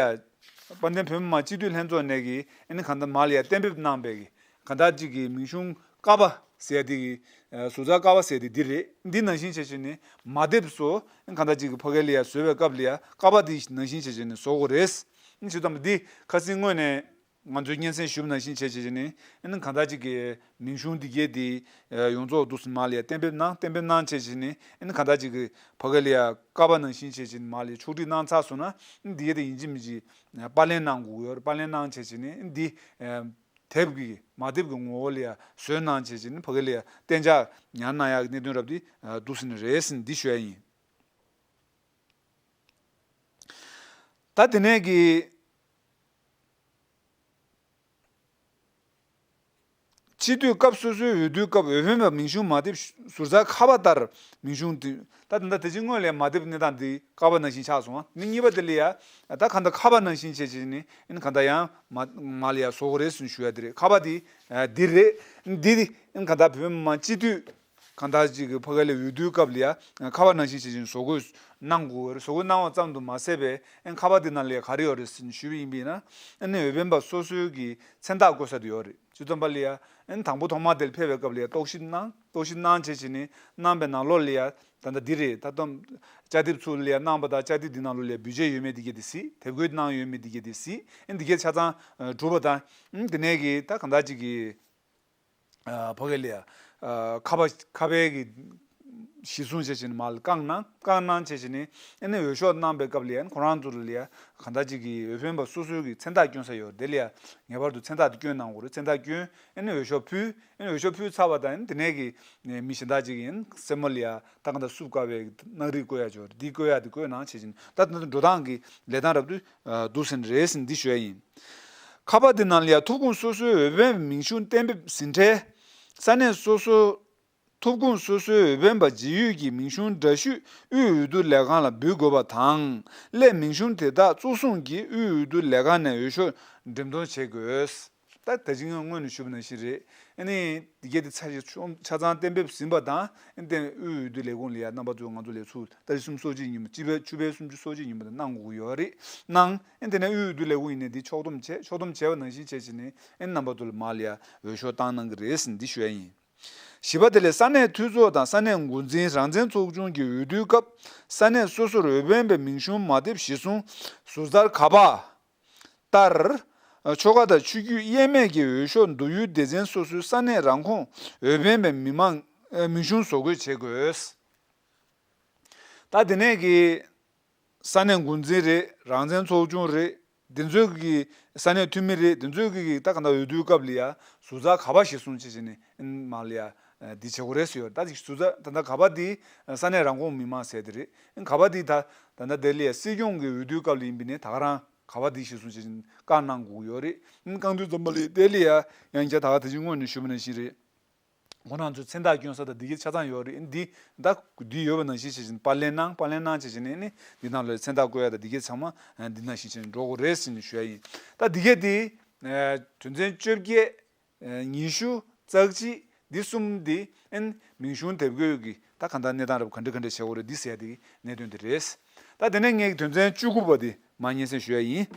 དཔལ་ལྡན་བོད་མི་མང་སྤྱི་འཐུས་ལྷན་ཚོགས་ནས་ཀྱི་ཨ་ནི་གང་ལྟར་མ་ལ་ཡ་གཏན་འབེབས་གནང་པའི་གི་གང་ལྟར་ཅིག་གི་མིང་གཞུང་ཀ་བ་ཟེར་ཡ་དེ་གི་ཟུར་ཚགས་ཀ་བ་ཟེར་ཡ་དེ་འདི་རེད། འདི་ནང་བཞིན་བྱས་བྱས་ནས་མ་དེབ་བཟོ་གང་ལྟར་ཅིག་གི་ཕ་གི་ལ་ཡ་བཟོ་བའི་སྐབས་ལ་ཡ་ཀ་བ་དེ་ནང་བཞིན་བྱས་བྱས་ནས་བཟོ་དགོས་རེད། ཨ་ནི་བྱས་ཙང་འདི་ཁ་སང་སྔོན་ནས། ང་ཚོས་སྙན་སེང་ཞུས་པ་ནང་བཞིན་བྱས་བྱས་བྱས་ནས་ཨ་ནི་གང་ལྟར་ཅིག་གི་མིང་གཞུང་འདི་གས་དེ་ཡོངས་རྫོགས་འདུག་སེ་མ་ལ་ཡ་གཏན་འབེབས་གནང་གཏན་འབེབས་གནང་བྱས་བྱས་ནས་ཨ་ནི་གང་ལྟར་ཅིག་གི་ཕ་གི་ལ་ཡ་ཀ་བ་ནང་བཞིན་བྱས་བྱས་ནས་མ་ལ་ཡ་ཕྱོགས་སྒྲིག་གནང་ཚར་སོང་ན་ཨ་ནི་འདི་གས་དེ་ཡིན་གཅིག་མིན་གཅིག་པར་ལེན་གནང་དགོས་ཡོད་རེད། པར་ལེན་གནང་བྱས་བྱས་ནས་ཨ་ནི་འདི་དེབ་ཀྱི་མ་དེབ་ཀྱི་ངོ་བོ་ལ་ཡ་བཟོས་གནང་བྱས་བྱས་ནས་ཕ་གི་ལ་ཡ་གཏན་འཇགས་ཉར་གནང་ཡག་གི་གནད་དོན་རབ་དེ་འདུག་སེ་ནི་རེད་ཟེར་ནས་འདི་ཞུ་ཡ་ཡིན། ད་དེ་ནས་ཀྱི། སྤྱི་འཐུས་སྐབས་སོ་སོའི་འོས་བསྡུའི་སྐབས་འོས་འཕེན་པ་མིང་གཞུང་མ་དེབ་ཟུར་ཟ་ཁ་པ་ལྟར་མིང་གཞུང་དེ། ད་ད་ལྟ་དེ་བཞིན་སྔོན་ལ་མ་དེབ་གནས་སྟངས་འདི་ཁ་པ་ནང་བཞིན་ཆགས་སོང་བ། ནི་གཉིས་པ་དེ་ལ་ཡ་ད་ག་འདྲ་ཁ་པ་ནང་བཞིན་བྱས་བྱས་ནི་ཨིན་ག་འདྲ་ཡང་མ་མ་ལ་ཡ་བཟོ་དགོས་རེད་ཟེར་ཞུ་ཡ་དེ་རེད། ཁ་པ་དེ་འདི་རེད། འདི་ཨིན་ག་འདྲ་བོད་མི་མང་སྤྱི་འཐུས་གང་ལྟར་ཅིག་གི་ཕ་གི་ལ་འོས་བསྡུའི་སྐབས་ལ་ཡ་ཁ་པ་ནང་བཞིན་བྱས་བྱས་བཟོ་དགོས་གནང་དགོས་རེད། བཟོ་དགོས་གནང་བ་ཙམ་དུ་མ་ཟད་པའི་ཨིན་ཁ་པ་དེ་ནང་ལ་ཡ་ག་རེ་ཡོད་རེད་ཟེར་ཞུས་པ་ཡིན་པ་ཡིན་ན། ཨ་ནི་འོས་འཕེན་པ་སོ་སོའི་གི་མཚན་རྟགས་བཀོད་ས་དེ་ཡོད་རེད། སྤྱི་ཚོགས་པ་ལ་ཡ་ཨ་ནི་དང་པོ་ཐོག་མ་དེར་ཕེབས་པའི་སྐབས་ལ་ཡ་རྟོག་ཞིབ་གནང་། རྟོག་ཞིབ་གནང་བྱས་བྱས་ནི་གནང་པའི་ནང་ལོགས་ལ་ཡ་ད་ལྟ་འདི་རེད། ད་ལྟ་བཅའ་དེབ་ཚུར་ལ་ཡ་གནང་པ་དང་བཅའ་དེབ་འདི་ནང་ལོགས་ལ་ཡ་བེད་སྤྱོད་ཡོད་མེད་དེ་གས་དེ་གཟིགས། དེབ་འགོད་གནང་ཡོད་མེད་དེ་གས་དེ་གཟིགས། ཨ་ནི་འདི་གས་ཆ་ཚང་གྲུབ་པ་དང་ཨ་ནི་དེ་ནས་གི་ད་གང་ལྟར་ཅིག་གི་ཨ་ཕ་གི་ལ་ཡ་ཨ་ཁ་པ་ཁ་པའི་གི་གཞི་བཟུང་བྱས་བྱས་ནི་མར་བཀང་གནང་། བཀང་གནང་བྱས་བྱས་ནི་ཨ་ནི་འོས་ཤོག་གནང་པའི་སྐབས་ལ་ཡ་ཁོ་རང་ཚོ་ལ་ཡ་གང་ལྟར་ཅིག་གི་འོས་འཕེན་པ་སོ་སོའི་གི་མཚན་རྟགས་བསྐྱོན་ས་ཡོད་རེད། དེ་ལ་ཡ་ངེས་པར་དུ་མཚན་རྟགས་དེ་བསྐྱོན་གནང་དགོས་རེད། མཚན་རྟགས་བསྐྱོན། ཨ་ནི་འོས་ཤོག་ཕུལ། ཨ་ནི་འོས་ཤོག་ཕུལ་ཚར་བ་དང་ཨ་ནི་དེ་ནས་གི་མི་གཞན་དག་ཅིག་ཡིན་སེར་མོ་ལ་ཡ་ད་གང་ལྟར་བསུབ་དཀའ་བའི་སྣ་རིགས་བཀོད་ཡ་ཅིག་ཡོད་རེད། འདི་བཀོད་ཡ་དེ་བཀོད་གནང་བྱས་བྱས་ནི་ད་ད་འགྲོ་སྟངས་གི་ལས་སྟངས་རབ་ཏུ་འདུག་ཟིན་རེད་ཟིན་འདི་ཞུ་ཡ་ཡིན། ཁ་པ་དེ་ནང་ལ་ཡ་ཐུབ་ཁུངས་སོ་སོའི་འོས་འཕེན་མིང་གཞུང་གཏན་འབེབས་ཟིན་འཕྲལ། ས་གནས་སོ་སོ། ཐུབ་ཁུངས་སོ་སོའི་འོས་འཕེན་པ་རྗེས་ཡོད་ཀྱི་མིང་གཞུང་འདྲ་བཤུས་དབུས་འོས་བསྡུ་ལས་ཁང་ལ་འབུལ་དགོས་པ་དང་། སླད་མིང་གཞུང་དེ་དག་གཙོ་བཟུང་གིས་དབུས་འོས་བསྡུ་ལས་ཁང་ནས་འོས་ཤོག་འགྲེམས་སྟོན་བྱེད་དགོས། ད་ད་ཅི་སྔོན་ནས་ཞུས་པ་ནང་བཞིན་རེད། ཨ་ནི་འདི་གས་དེ་ཆ་ཆ་ཚང་གཏན་འབེབས་ཟིན་པ་དང་ཨ་ནི་དབུས་འོས་བསྡུ་ལས་ཁུངས་ལ་ཡ་རྣམ་པ་ཚོས་ང་ཚོ་ལ་ཚུར་ཏ་རིག་གསུམ་སོ་གཅིག་ཉིན་མོ་སྤྱི་པའི་ཆུ་ཚོད་སུམ་ཅུ་སོ་གཅིག་ཉིན་མོ་དེ་གནང་དགོས་ཀྱི་ཡོད་རེད། གནང་། ཨ་ནི་དེ་ནས་དབུས་འོས་བསྡུ་ལས་ཁུངས་ཡིན་ནའི་འདི་ཕྱོགས་བསྡོམས་བྱས། ཕྱོགས་བསྡོམས་བྱས་པ་ནང་བཞིན་བྱས་བྱས་ནས་ཨ་ནི་རྣམ་པ་ཚོ་ལ་མར་ལ་ཡ་འོས་ཤོག་བཏང་གནང་གི་རེད་ཟེར་འདི་ཞུ་ཡ་ཡིན། བཞི་པ་དེ་ལས་ས་གནས་འཐུས་ཚོགས་དང་ས་གནས་འགོ་འཛིན་རང་བཙན་ཚོགས་ཆུང་གི་འོས་བསྡུའི་སྐབས་ས་གནས་སོ་སོར་འོས་འཕེན་པའི་མིང་གཞུང་མ་དེབ་གཞིར་བཟུང་ཟུར་ཟ་ཁ་པ་ལྟར། ཆོལ་ཁ་དང་ཆོས་བརྒྱུད་དབྱེ་མེད་ཀྱི་འོས་ཤོག་བསྡུ་ཡུལ་སྡེ་ཚན་སོ་སོའི་ས་གནས་རང་ཁོངས་འོས་འཕེན་པའི་མི་མང་མིང་གཞུང་བཟོ་འགོད་བྱེད་དགོས། ད་དེ་ནས་ཀྱི་ས་གནས་འགོ་འཛིན་རེད། རང་བཙན་ཚོགས་ཆུང་རེད། དེ་ཚོའི་གི་ས་གནས་འཐུས་མི་རེད། དེ་ཚོའི་གི་ད་ག་འདྲ་འོས་བསྡུའི་སྐབས་ལ་ཡ་ཟུར་ཟ་ཁ་པ་གཞིར་བཟུང་བྱས་བྱས་ནས་མར་ལ་ཡ་འདི་བྱེད་དགོས་རེད་ཟེར་ཡོད། ད་ཟུར་ཟ་ད་ལྟ་ཁ་པ་འདི་ས་གནས་རང་ཁོངས་མི་མང་ཟེར་དེ་རེད། ཁ་པ་འདི་ད་ད་ལྟ་དེ་ལ་ཡ་སྲིད་སྐྱོང་གི་འོས་བསྡུའི་སྐབས་ལ་ཡིན་པ་ཡིན་ནའི་ད་ག་རང་ཁ་པ་འདི་གཞིར་བཟུང་བྱས་བྱས་ནས་བཀང་གནང་དགོས་ཀྱི་ཡོད་རེད། བཀང་དུས་ཙམ་པ་ལ་དེ་ལ་ཡ་ཡང་བསྐྱར་ད་ག་ད་ཅི་སྔོན་ནས་ཞུས་པ་ནང་བཞིན་རེད། ཁོང་རང་ཚོའི་མཚན་རྟགས་བསྐྱོན་ས་དང་འདི་གའི་ཆ་ཚང་ཡོད་རེད། འདི་ད་འདི་ཡོད་པ་ནང་བཞིན་བྱས་བྱས་ནས་པར་ལེན་གནང་། པར་ལེན་གནང་བྱས་བྱས་ནས་ནི་འདི་ནང་ལ་མཚན་རྟགས་བཀོད་ཡ་དང་འདི་གའི་ཚང་མ་འདི་ནང་བཞིན་བྱས་ནས་འགྲོ་དགོས་རེད་ཟེར་ནས་ཞུ་ཡ་ཡིན། ད་འདི་གའི་འདི་དོན་ཚན་བཅོ་བརྒྱད། ཉི་ཤུ། རྩ་གཅིག། འདི་གསུམ་འདི་ཨན་མིང་གཞུང་དེབ་འགོད་ཀྱི་ད་ག་འདྲ་གནས་སྟངས་རབ་ག་འདྲ་ག་འདྲ་བྱེད་དགོས་རེད་འདི་ཟེར་ཡ་དེ་གནད་དོན་དེ་རེད། ད་དེ་ནས་ངས་དོན་ཚན་བཅུ་དགུ་པ་དེ་མར་སྙན་སེང་ཞུ་ཡ་ཡིན།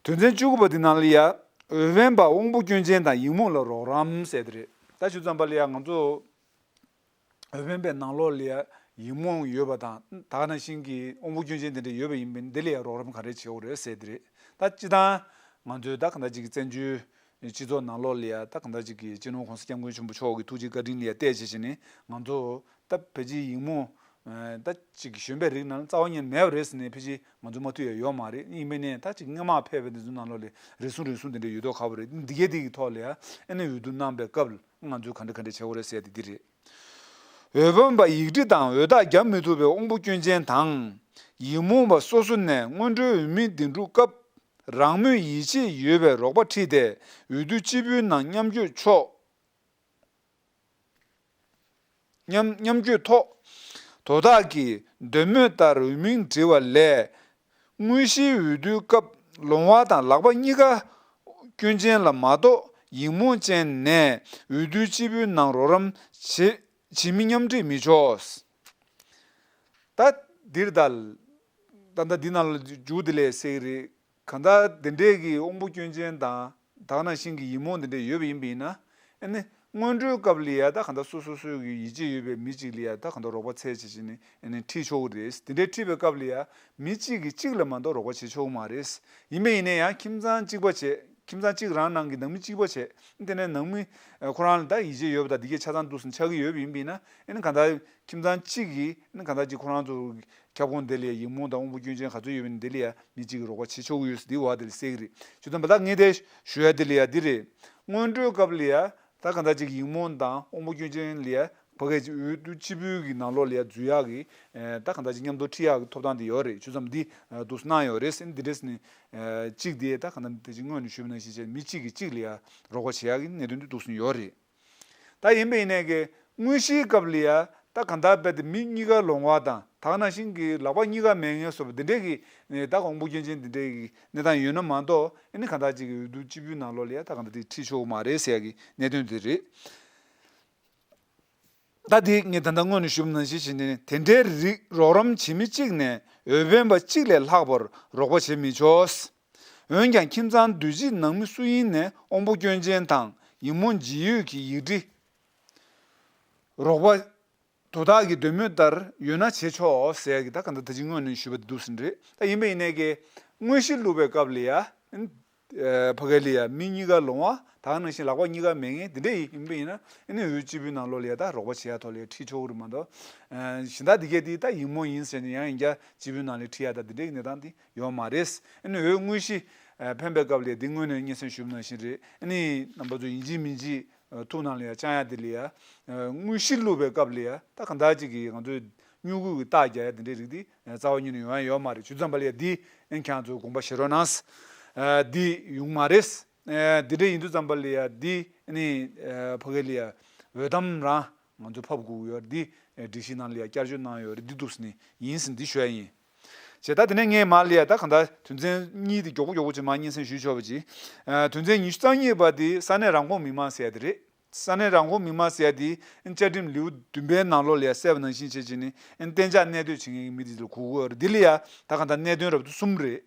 དོན་ཚན་བཅུ་དགུ་པ་དེ་ནང་ལ་ཡ། འོས་འཕེན་པ་དབང་པོ་སྐྱོན་ཅན་དང་ཡིག་རྨོངས་ལ་རོགས་རམ་ཟེར་དེ་རེད། ད་ཞུ་ཙམ་པ་ལ་ཡ་ང་ཚོ་འོས་འཕེན་པའི་ནང་ལོགས་ལ་ཡ་ཡིག་རྨོངས་ཡོད་པ་དང་ད་ག་ནང་བཞིན་གྱི་དབང་པོ་སྐྱོན་ཅན་དེ་འདྲ་ཡོད་པ་ཡིན་པས་འདི་ལ་ཡ་རོགས་རམ་ག་རེ་བྱེད་དགོས་རེད་ཟེར་དེ་རེད། ད་སྤྱི་བཏང་ང་ཚོའི་ད་ག་འདྲ་ཅིག་གི་བཙན་བྱོལ་སྤྱི་ཚོགས་ནང་ལོགས་ལ་ཡ་ད་གང་ལྟར་ཅིག་གི་སྤྱི་ནོར་༸གོང་ས་༸སྐྱབས་མགོན་ཆེན་པོ་མཆོག་གི་ཐུགས་རྗེ་བཀའ་དྲིན་ལ་ཡ་བལྟས་བྱས་བྱས་ནས་ང་ཚོ་ད་ཕལ་ཆེར་ཡིག་རྨོངས་ད་ཅིག་གཞོན་པའི་རིགས་ནང་རྩ་བ་ཉིད་མེད་པ་རེད་ཟེར་ནས་ཕལ་ཆེར་ང་ཚོ་མ་ཐུག་ཡ་ཡོད་མ་རེད། ཡིན་པས་ནས་ད་ཅིག་སྔོན་མ་ཕེབས་པའི་འདི་ཚོ་ནང་ལོགས་ལ་རེ་ཟུང་རེ་ཟུང་དེ་འདྲ་ཡོད་མདོག་ཁ་པོ་རེད། འདི་གའི་འདི་གི་ཐོག་ལ་ཡ་ཨ་ནི་འོས་བསྡུ་གནང་པའི་སྐབས་ལ་ང་ཚོས་ག་འདྲ་ག་འདྲ་བྱེད་དགོས་རེད་ཟེར་ཡ་དེ་འདི་རེད། འོས་འཕེན་པ་ཡིག་འབྲི་དང་འོས་རྟགས་རྒྱག་མི་ཐུབ་པའི་དབང་པོ་སྐྱོན་ཅན་དང་། ཡིག་རྨོངས་པ་སོ་སོ་ནས་སྔོན་འགྲོའི་འོས་མི་འདེམས་སྒྲུག་སྐབས། རང་མོས་ཡིད་ཆེས་ཡོད་པའི་རོགས་པ་ཁྲིད་དེ་འོས་བསྡུ་སྤྱི་པོའི་ནང་མཉམ་བསྐྱོད་ཆོག་མཉམ་མཉམ་བསྐྱོད་ཐོག་དོ་བདག་གིས་འདོད་མོས་ལྟར་འོས་མིང་འབྲི་བ་ལས། དངོས་གཞིའི་འོས་བསྡུའི་སྐབས་ལོང་བ་དང་ལག་པ་གཉིས་ཀ་སྐྱོན་ཅན་ལ་མ་གཏོགས་ཡིག་རྨོངས་ཅན་ནས་འོས་བསྡུ་སྤྱི་པོའི་ནང་རོགས་རམ་བྱེད་བྱེད་མི་མཉམ་འཁྲིད་མི་ཆོག་ད་འདིར་ད་ད་ལྟ་འདི་ནང་ལ་འཇུག་འདི་ལས་སེ་རེད། གང་ལྟར་འདི་འདྲས་ཀྱི་དབང་པོ་སྐྱོན་ཅན་དང་ད་ག་ནང་བཞིན་གྱི་ཡིག་རྨོངས་འདི་འདྲས་ཡོད་པ་ཡིན་པ་ཡིན་ན། ཨ་ནི་སྔོན་འགྲོའི་སྐབས་ལ་ཡ་ད་གང་ལྟར་སོ་སོ་སོའི་གི་ཡིད་ཆེས་ཡོད་པའི་མི་གཅིག་ལ་ཡ་ད་གང་ལྟར་རོགས་པ་འཚོལ་བྱེད་བྱེད་ནས་ཨ་ནི་ཁྲིད་ཆོག་གི་རེད། འདི་འདྲས་ཁྲིད་པའི་སྐབས་ལ་ཡ་མི་གཅིག་གིས་གཅིག་ལ་མ་གཏོགས་རོགས་པ་བྱེད་ཆོག་གི་མ་རེད། ཡིན་པ་ཡིན་ན་ཡང་ཁྱིམ་ཚང་གཅིག་པ་བྱས། ཁྱིམ་ཚང་གཅིག་རང་ནང་གི་ནང་མི་གཅིག་པ་བྱས། དེ་ནས་ནང་མི་ཁོ་རང་ལ་ད་ཡིད་ཆེས་ཡོད་པ་དང་འདི་གས་ཆ་ཚང་འདུག་སེ་ཆགས་ཀྱི་ཡོད་པ་ཡིན་པ་ཡིན་ན། ཨ་ནི་གང་ལྟར་ཁྱིམ་ཚང་གཅིག་གིས་ཨ་ནི་གང་ལྟར་གཅིག་ཁོ་རང་ཚོ་ཁྱབ་ཁོངས་དེ་ལ་ཡ་ཡིག་རྨོངས་དང་དབང་པོ་སྐྱོན་ཅན་ག་ཚོད་ཡོད་པ་ཡིན་ན་དེ་ལ་ཡ་མི་གཅིག་གིས་རོགས་པ་བྱེད་ཆོག་གི་ཡོད་ཟེར་དེའི་བར་དེ་ལ་གསལ་གི་རེད། ཇུས་འདོན་པ་ད་ངས་དེ་ཞུ་ཡ་དེ་ལ་ཡ་འདི་རེད། སྔོན་འགྲོའི་སྐབས་ལ་ཡ་ད་གང་ལྟར་གཅིག་ཡིག་རྨོངས་དང་དབང་པོ་སྐྱོན་ཅན་ལ་ཡ་ ཕ་གིའི་འོས་བསྡུ་སྤྱི་འབུལ་གྱི་ནང་ལོགས་ལ་ཡ་འཛུལ་ཡག་གི་ཨེ་ད་གང་ལྟར་ཅིག་མཉམ་དུ་ཁྲིད་ཡག་གི་ཐོབ་ཐང་དེ་ཡོད་རེད། ཆུ་ཚོད་འདི་ཨེ་འདུག་སེ་གནང་ཡོད་རེད། ཨེ་འདི་འདྲས་ནི་ཨེ་གཅིག་དེ་ད་གང་ལྟར་དེ་ཅིག་སྔོན་ནས་ཞུས་པ་ནང་བཞིན་བྱས་མི་གཅིག་གིས་གཅིག་ལ་ཡ་རོགས་པ་བྱེད་ཡག་གི་གནད་དོན་དེ་འདུག་སེ་ཡོད་རེད། ད་ཡིན་པ་ཡིན་ནའི་གི་དངོས་གཞིའི་སྐབས་ལ་ཡ་ད་གང་ལྟར་རྦད་དེ་མི་གཉིས་ཀ་ལོང་བ་དང་ད་ག་ནང་བཞིན་གྱི་ལག་པ་གཉིས་ཀ་མེད་མཁན་སོགས་པ་འདི་འདྲས་ཀྱི་ཨེ་ད་དབང་པོ་སྐྱོན་ཅན་འདི་འདྲས་ཀྱི་གནས་སྟངས་ཡོད་ན་མ་གཏོགས་ཨེ་ནི་གང་ལྟར་ཅིག་གི་འོས་བསྡུ་སྤྱི་འབུལ་ནང་ལོགས་ལ་ཡ་ད་གང་ལྟར་དེ་ཁྲིད་ཆོག་གི་མ་རེད་ཟེར་ཡག་གི་གནད་དོན་དེ་རེད། ད་དེ་ངས་ད་ལྟ་སྔོན་ནས་ཞུས་པ་ནང་བཞིན་བྱས་ནས་དེ་འདྲའི་རིགས་རོགས་རམ་བྱེད་མི་གཅིག་ནས་འོས་འཕེན་པ་གཅིག་ལས་ལྷག་པར་རོགས་པ་བྱེད་མི་ཆོག་འོན་ཀྱང་ཁྱིམ་ཚང་འདུས་སྤྱིའི་ནང་མི་སུ་ཡིན་ནས་དབང་པོ་སྐྱོན་ཅན་དང་ཡིག་རྨོངས་ལྗིད་ཡོད་ཀྱི་ཡིག་འབྲི་རོགས་པ་དོ་བདག་གི་འདོད་མོས་ལྟར་ཡོད་ན་བྱེད་ཆོག་ཟེར་གྱི་ད་ག་འདི་ད་ཅི་སྔོན་ནས་ཞུས་པ་དེ་འདུག་ཟིན་རེད། ད་ཡིན་པ་ཡིན་ནའི་གི་དངོས་གཞི་བླུགས་པའི་སྐབས་ལ་ཡ། ཨེ་ཕ་གི་ལ་ཡ་མི་གཉིས་ཀ་ལོང་བ་ད་ག་ནང་བཞིན་ལག་པ་གཉིས་ཀ་མེད་མཁན་དེ་འདྲས་ཡིན་པ་ཡིན་ན་ཨེ་ནི་འོས་སྤྱི་པའི་ནང་ལོགས་ལ་ཡ་ད་རོགས་པ་བྱེད་ཡ་ཐོག་ལ་ཡ་ཁྲིད་ཆོག་གི་རེད་མ་གཏོགས། ཨེ་གཞན་དག་དེ་གས་དེ་ད་ཡིག་རྨོངས་ཡིན་ཟེར་ནས་ཡང་ཡིན་རྒྱ་སྤྱི་པའི་ནང་ལ་ཁྲིད་ཡ་ད་དེ་འདྲས་ཀྱི་གནས་སྟངས་དེ་ཡོད་མ་རེད། ཨེ་ནི་འོས་དངོས་གཞི་ཨེ་འཕེན་པའི་སྐབས་ལ་ཡ་དེ་སྔོན་ནས་སྙན་སེང་ཞུས་པ་ནང་བཞིན་རེད། ཨེ་ནི་རྣམ་པ་ཚོ་ཡིན་གཅིག་མིན་གཅིག་ཨེ་ཐུགས་ནང་ལ་ཡ་བཅང་ཡ་དེ་ལ་ཡ་ཨེ་དངོས་གཞི་བླུགས་པའི་སྐབས་ལ་ཡ་ད་གང་ལྟར་ཅིག་གིས་ང་ཚོས་སྨྱུ་གུ་གི་རྟགས་རྒྱག་ཡ་དེ་འདྲའི་རིགས་དེ་རྩ་བ་ཉིད་ནས་ཡོང་ཡ་ཡོད་མ་རེད། ཇུས་ཙམ་པ་ལ་ཡ་འདི་ཨེ་ཁྱེད་ཚོས་དགོངས་པ་བཞེས་རོགས་གནང་། ཨ་འདི་ཡོང་མ་རེད། ཨ་འདི་འདྲ་ཡིན་དུས་ཙམ་པ་ལ་ཡ་འདི་ནི་ཨ་ཕ་གི་ལ་ཡ་འོས་ཐམ་རང་ང་ཚོས་ཕབ་དགོས་ཀྱི་ཡོད་རེད། འདི་ཨ་སྒྲིག་གཞི་ནང་ལ་ཡ་བསྐྱར་བཅོས་གནང་ཡོད་རེད། འདི་འདུག་སེ་ནི་ཡིན་ཟིན་འདི་ཞུ་ཡ་ཡིན། བྱས་ད་དེ་ནས་ངས་མར་ལ་ཡ་ད་གང་ལྟར་དོན་ཚན་གཉིས་དེ་མགྱོགས་པོ་མགྱོགས་པོ་ཅིག་མར་སྙན་སེང་ཞུས་ཆོག་པ་ཅིག་ཨ་དོན་ཚན་ཉི་ཤུ་རྩ་གཉིས་པ་དེ་ས་གནས་རང་ཁོངས་མི་མང་ཟེར་ཡ་དེ་རེད། ས་གནས་རང་ཁོངས་མི་མང་ཟེར་ཡ་དེ་བཅའ་ཁྲིམས་ལེའུ་བདུན་པའི་ནང་ལོགས་ལ་ཡ་གསལ་བ་ནང་བཞིན་བྱས་བྱས་ནས་གཏན་འཇགས་གནས་སྡོད་བྱེད་མཁན་གྱི་མི་དེ་ལ་གོ་དགོས་རེད། འདི་ལ་ཡ་ད་གང་ལྟར་གནད་དོན་རབ་ཏུ་གསུམ་རེད།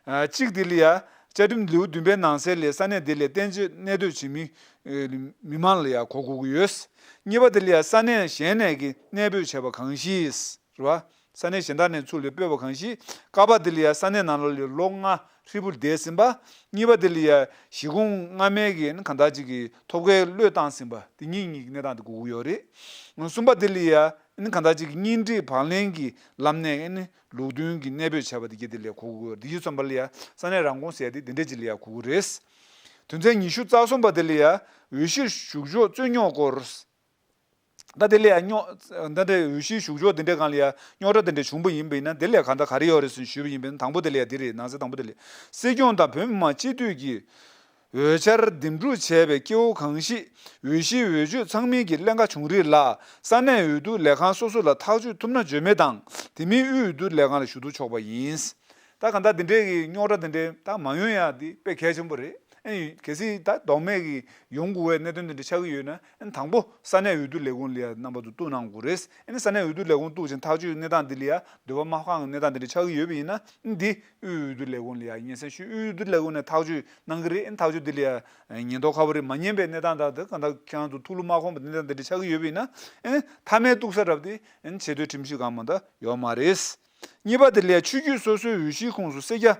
ཨ་གཅིག་དེ་ལ་ཡ་བཅའ་ཁྲིམས་ལེའུ་བདུན་པའི་ནང་གསལ་ལས་ས་གནས་དེ་ལ་གཏན་འཇགས་གནས་སྡོད་བྱེད་མི་ཨེ་མི་མང་ལ་ཡ་གོ་དགོས་ཀྱི་ཡོད། གཉིས་པ་དེ་ལ་ཡ་ས་གནས་གཞན་ནས་ཀྱི་གནས་སྤོས་བྱས་པ་གང་ཞིག་རེད་བ། ས་གནས་གཞན་དག་ནས་ཚུར་ལ་སྤོས་པ་གང་ཞིག་ཀ་པ་དེ་ལ་ཡ་ས་གནས་ནང་ལོགས་ལ་ལོ་ལྔ་ཧྲིལ་པོར་བསྡད་ཟིན་པ། གཉིས་པ་དེ་ལ་ཡ་གཞིས་ཁོངས་སྔ་མའི་གི་ཨ་ནི་གང་ལྟར་ཅིག་གི་ཐོབ་སྐལ་བློས་བཏང་ཟིན་པ་དེ་གཉིས་གཉིས་ཀྱི་གནས་སྟངས་དེ་དགོས་ཀྱི་ཡོད་རེད། གསུམ་པ་དེ་ལ་ཡ་ཨ་ནི་གང་ལྟར་ཅིག་གི་གཉེན་སྒྲིག་བག་ལེན་གྱི་ལམ་ནས་ཨ་ནི་ལུགས་མཐུན་གྱི་གནས་སྤོས་བྱས་པ་དེ་གྱད་དེ་ལ་ཡ་གོ་དགོས་ཀྱི་ཡོད་རེད། དེ་ཡིན་ཙམ་པ་ལ་ཡ་ས་གནས་རང་ཁོངས་ཟེར་ཡ་དེ་དེ་འདྲ་ཅིག་ལ་ཡ་གོ་དགོས་རེད། དོན་ཚན་ཉི་ཤུ་རྩ་གསུམ་པ་དེ་ལ་ཡ་འོས་གཞིར་ཞུགས་ཕྱོགས་རྩོད་རྙོག་སྐོར། ད་དེ་ལ་ཡ་རྙོག་ད་ལྟའི་འོས་གཞིའི་ཞུགས་ཕྱོགས་དེ་འདྲའི་སྒང་ལ་ཡ་རྙོག་དྲ་དེ་འདྲ་བྱུང་པ་ཡིན་པ་ཡིན་ན་དེ་ལ་ཡ་གང་ལྟར་ག་རེ་ཡོད་རེད་ཟེར་ཞུས་པ་ཡིན་པ་ཡིན་ན། དང་པོ་དེ་ལ་ཡ་འདི་རེད། ནང་གསེས་དང་པོ་དེ་ལ་ཡ་སྲིད་སྐྱོང་དང་བོད་མི་མང་སྤྱི་འཐུས་ཀྱི་འོས་འཆར་འདེམས་སྒྲུག་བྱས་པའི་སྐྱེ་བོ་གང་ཞིག་འོས་གཞིའི་འོས་ཆོས་ཚང་མིན་གྱི་ཀླན་ཀ་བྱུང་རིགས་ལ་ས་གནས་འོས་བསྡུ་ལས་ཁང་སོ་སོ་ལ་ཐག་གཅོད་ཐུབ་ན་འཇོན་མེད་དང་དེ་མིན་དབུས་འོས་བསྡུ་ལས་ཁང་ལ་ཞུ་གཏུག་ཆོག་པ་ཡིན། ད་གང་ལྟར་འདི་འདྲའི་གི་རྙོག་དྲ་འདི་འདྲའི་ད་མ་ཡོང་ཡ་འདི་དཔེ་གལ་ཆེན་པོ་རེད། ཨེ་གལ་སྲིད་ད་ལྡོག་མེད་ཀྱི་ཡོང་དགོས་པའི་གནད་དོན་འདི་འདྲ་ཆགས་ཀྱི་ཡོད་ན་ཨེ་དང་པོ་ས་གནས་འོས་བསྡུ་ལས་ཁུངས་ལ་ཡ་རྣམ་པ་ཚོ་གཏུག་གནང་དགོས་རེད། ཨེ་ནི་ས་གནས་འོས་བསྡུ་ལས་ཁུངས་གཏུག་ཅིང་ཐག་གཅོད་གནས་སྟངས་འདི་ལ་ཡ་འདོད་པ་མ་ཁེངས་ཀྱི་གནས་སྟངས་འདི་འདྲ་ཆགས་ཀྱི་ཡོད་པ་ཡིན་ན་ཨེ་འདི་དབུས་འོས་བསྡུ་ལས་ཁུངས་ལ་ཡ་སྙན་སེང་ཞུས། དབུས་འོས་བསྡུ་ལས་ཁུངས་ནས་ཐག་གཅོད་གནང་གི་རེད། ཨེ་ནི་ཐག་གཅོད་འདི་ལ་ཡ་ཉེན་རྟོག་ཁ་པོ་རེད། མ་ཉན་པའི་གནས་སྟངས་དག་ད་གང་ལྟར་ཁྱེད་རང་ཚོ་ཐུགས་ལ་མ་འཁོར་བའི་གནས་སྟངས་འདི་འདྲ་ཆགས་ཀྱི་ཡོད་པ་ཡིན་ན་ཨེ་ནི་མཐའ་མའི་གཏུག་ས་རབ་དེ་ཨེ་ནི་ཆེས་མཐོའི་ཁྲིམས་ཞིབ་ཁང་མ་གཏོགས་ཡོད་མ་རེད། གཉིས་པ་དེ་ལ་ཡ་ཆོས་བརྒྱུད་སོ་སོའི་འོས་གཞིའི་ཁོངས་སུ་སེར་སྐྱ་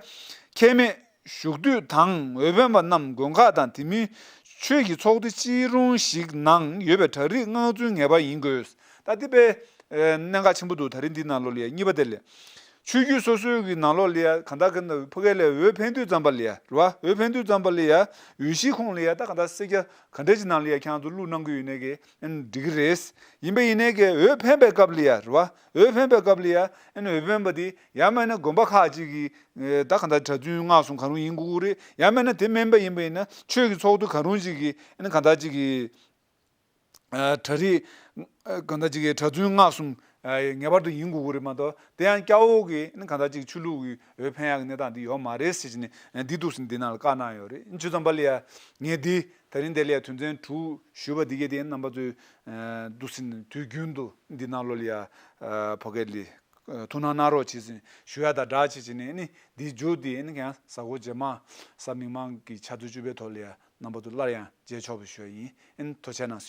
ཁྱད་མེད་བཞུགས་དུས་དང་འོས་འཕེན་པ་རྣམས་དགོན་ཁག་དང་དེ་མིན་ཆོས་ཀྱི་ཚོགས་སྡེ་སྤྱི་རོང་ཞིག་ནང་ཡོད་པའི་གྲ་སྒྲིག་མངགས་ཚུལ་ངེས་པ་ཡིན་དགོས། ད་འདི་དཔེ་གནད་འགག་ཆེན་པོ་འདུག་ད་རིང་འདི་ནང་ལོགས་ལ་ཡ་གཉིས་པ་དེ་ལ་ཡ་ཆོས་བརྒྱུད་སོ་སོའི་གི་ནང་ལོགས་ལ་ཡ་གང་ལྟར་གི་ཕ་གི་ལ་ཡ་འོས་འཕེན་དུས་ཙམ་པ་ལ་ཡ་རེད་བ། འོས་འཕེན་དུས་ཙམ་པ་ལ་ཡ་འོས་གཞིའི་ཁོངས་ལ་ཡ་ད་གང་ལྟར་སེར་སྐྱ་ག་འདྲ་ཅིག་ནང་ལ་ཡ་ཁྱེད་རང་ཚོ་བླུགས་གནང་གི་ཡོད་ནའི་གི་ཨེ་ནི་འགྲིག་གི་རེད། ཡིན་པ་ཡིན་ནའི་གི་འོས་འཕེན་པའི་སྐབས་ལ་ཡ་རེད་བ། འོས་འཕེན་པའི་སྐབས་ལ་ཡ་ཨེ་ནི་འོས་འཕེན་པ་དེ་ཡང་མིན་ན་དགོན་པ་ཁག་ཅིག་གི་ཨེ་ད་གང་ལྟར་གྲྭ་བཙུན་མངགས་གསུམ་གང་རུང་ཡིན་དགོས་ཀྱི་རེད། ཡང་མིན་ན་དེ་མིན་པ་ཡིན་པ་ཡིན་ན་ཆོས་ཀྱི་ཚོགས་འདུ་གང་རུང་ཅིག་གི་ཨེ་ནི་གང་ལྟར་ཅིག་གི་ཨ་གྲ་སྒྲིག་ཨ་གང་ལྟར་ཅིག་གི་གྲྭ་བཙུན་མངགས་གསུམ་ཨ་ངེས་པར་དུ་ཡིན་དགོས་ཀྱི་རེད་མ་གཏོགས་དེ་ཡང་སྐྱ་བོ་གི་ཨེ་ནི་གང་ལྟར་ཅིག་ཆོས་ལུགས་ཀྱི་འོས་འཕེན་ཡག་གི་གནས་སྟངས་འདི་ཡོད་མ་རེད་ཟེར་བྱས་ནས་ཨ་འདི་འདུག་ཟིན་འདི་ནང་ལ་བཀའ་གནང་ཡོད་རེད། བྱས་ཙམ་པ་ལ་ཡ་ངས་འདི་ད་རིང་འདི་ལ་ཡ་དོན་ཚན་དྲུག་ཞུས་པ་འདི་གས་དེ་རྣམ་པ་ཚོས་ཨ་འདུག་ཟིན་དུས་རྒྱུན་དུ་འདི་ནང་ལོགས་ལ་ཡ་ཨ་ཕ་གི་ལ་ཐུགས་སྣང་གནང་རོགས་བྱེད་ཟིན་ཞུ་ཡ་དང་སྦྲགས་བྱས་བྱས་ནས་ཨ་ནི་འདིའི་མཇུག་འདི་ཨ་ནི་ཡང་གཟའ་འཁོར་རྗེས་མ་གཟའ་མིག་དམར་གྱི་ཆུ་ཚོད་བཅུ་པའི་ཐོག་ལ་ཡ་རྣམ་པ་ཚོ་སླར་ཡང་མཇལ་ཆོག་པའི་ཞུ་ཡ་ཡིན། ཨ་ནི་ཐུགས་རྗེ་གནང་།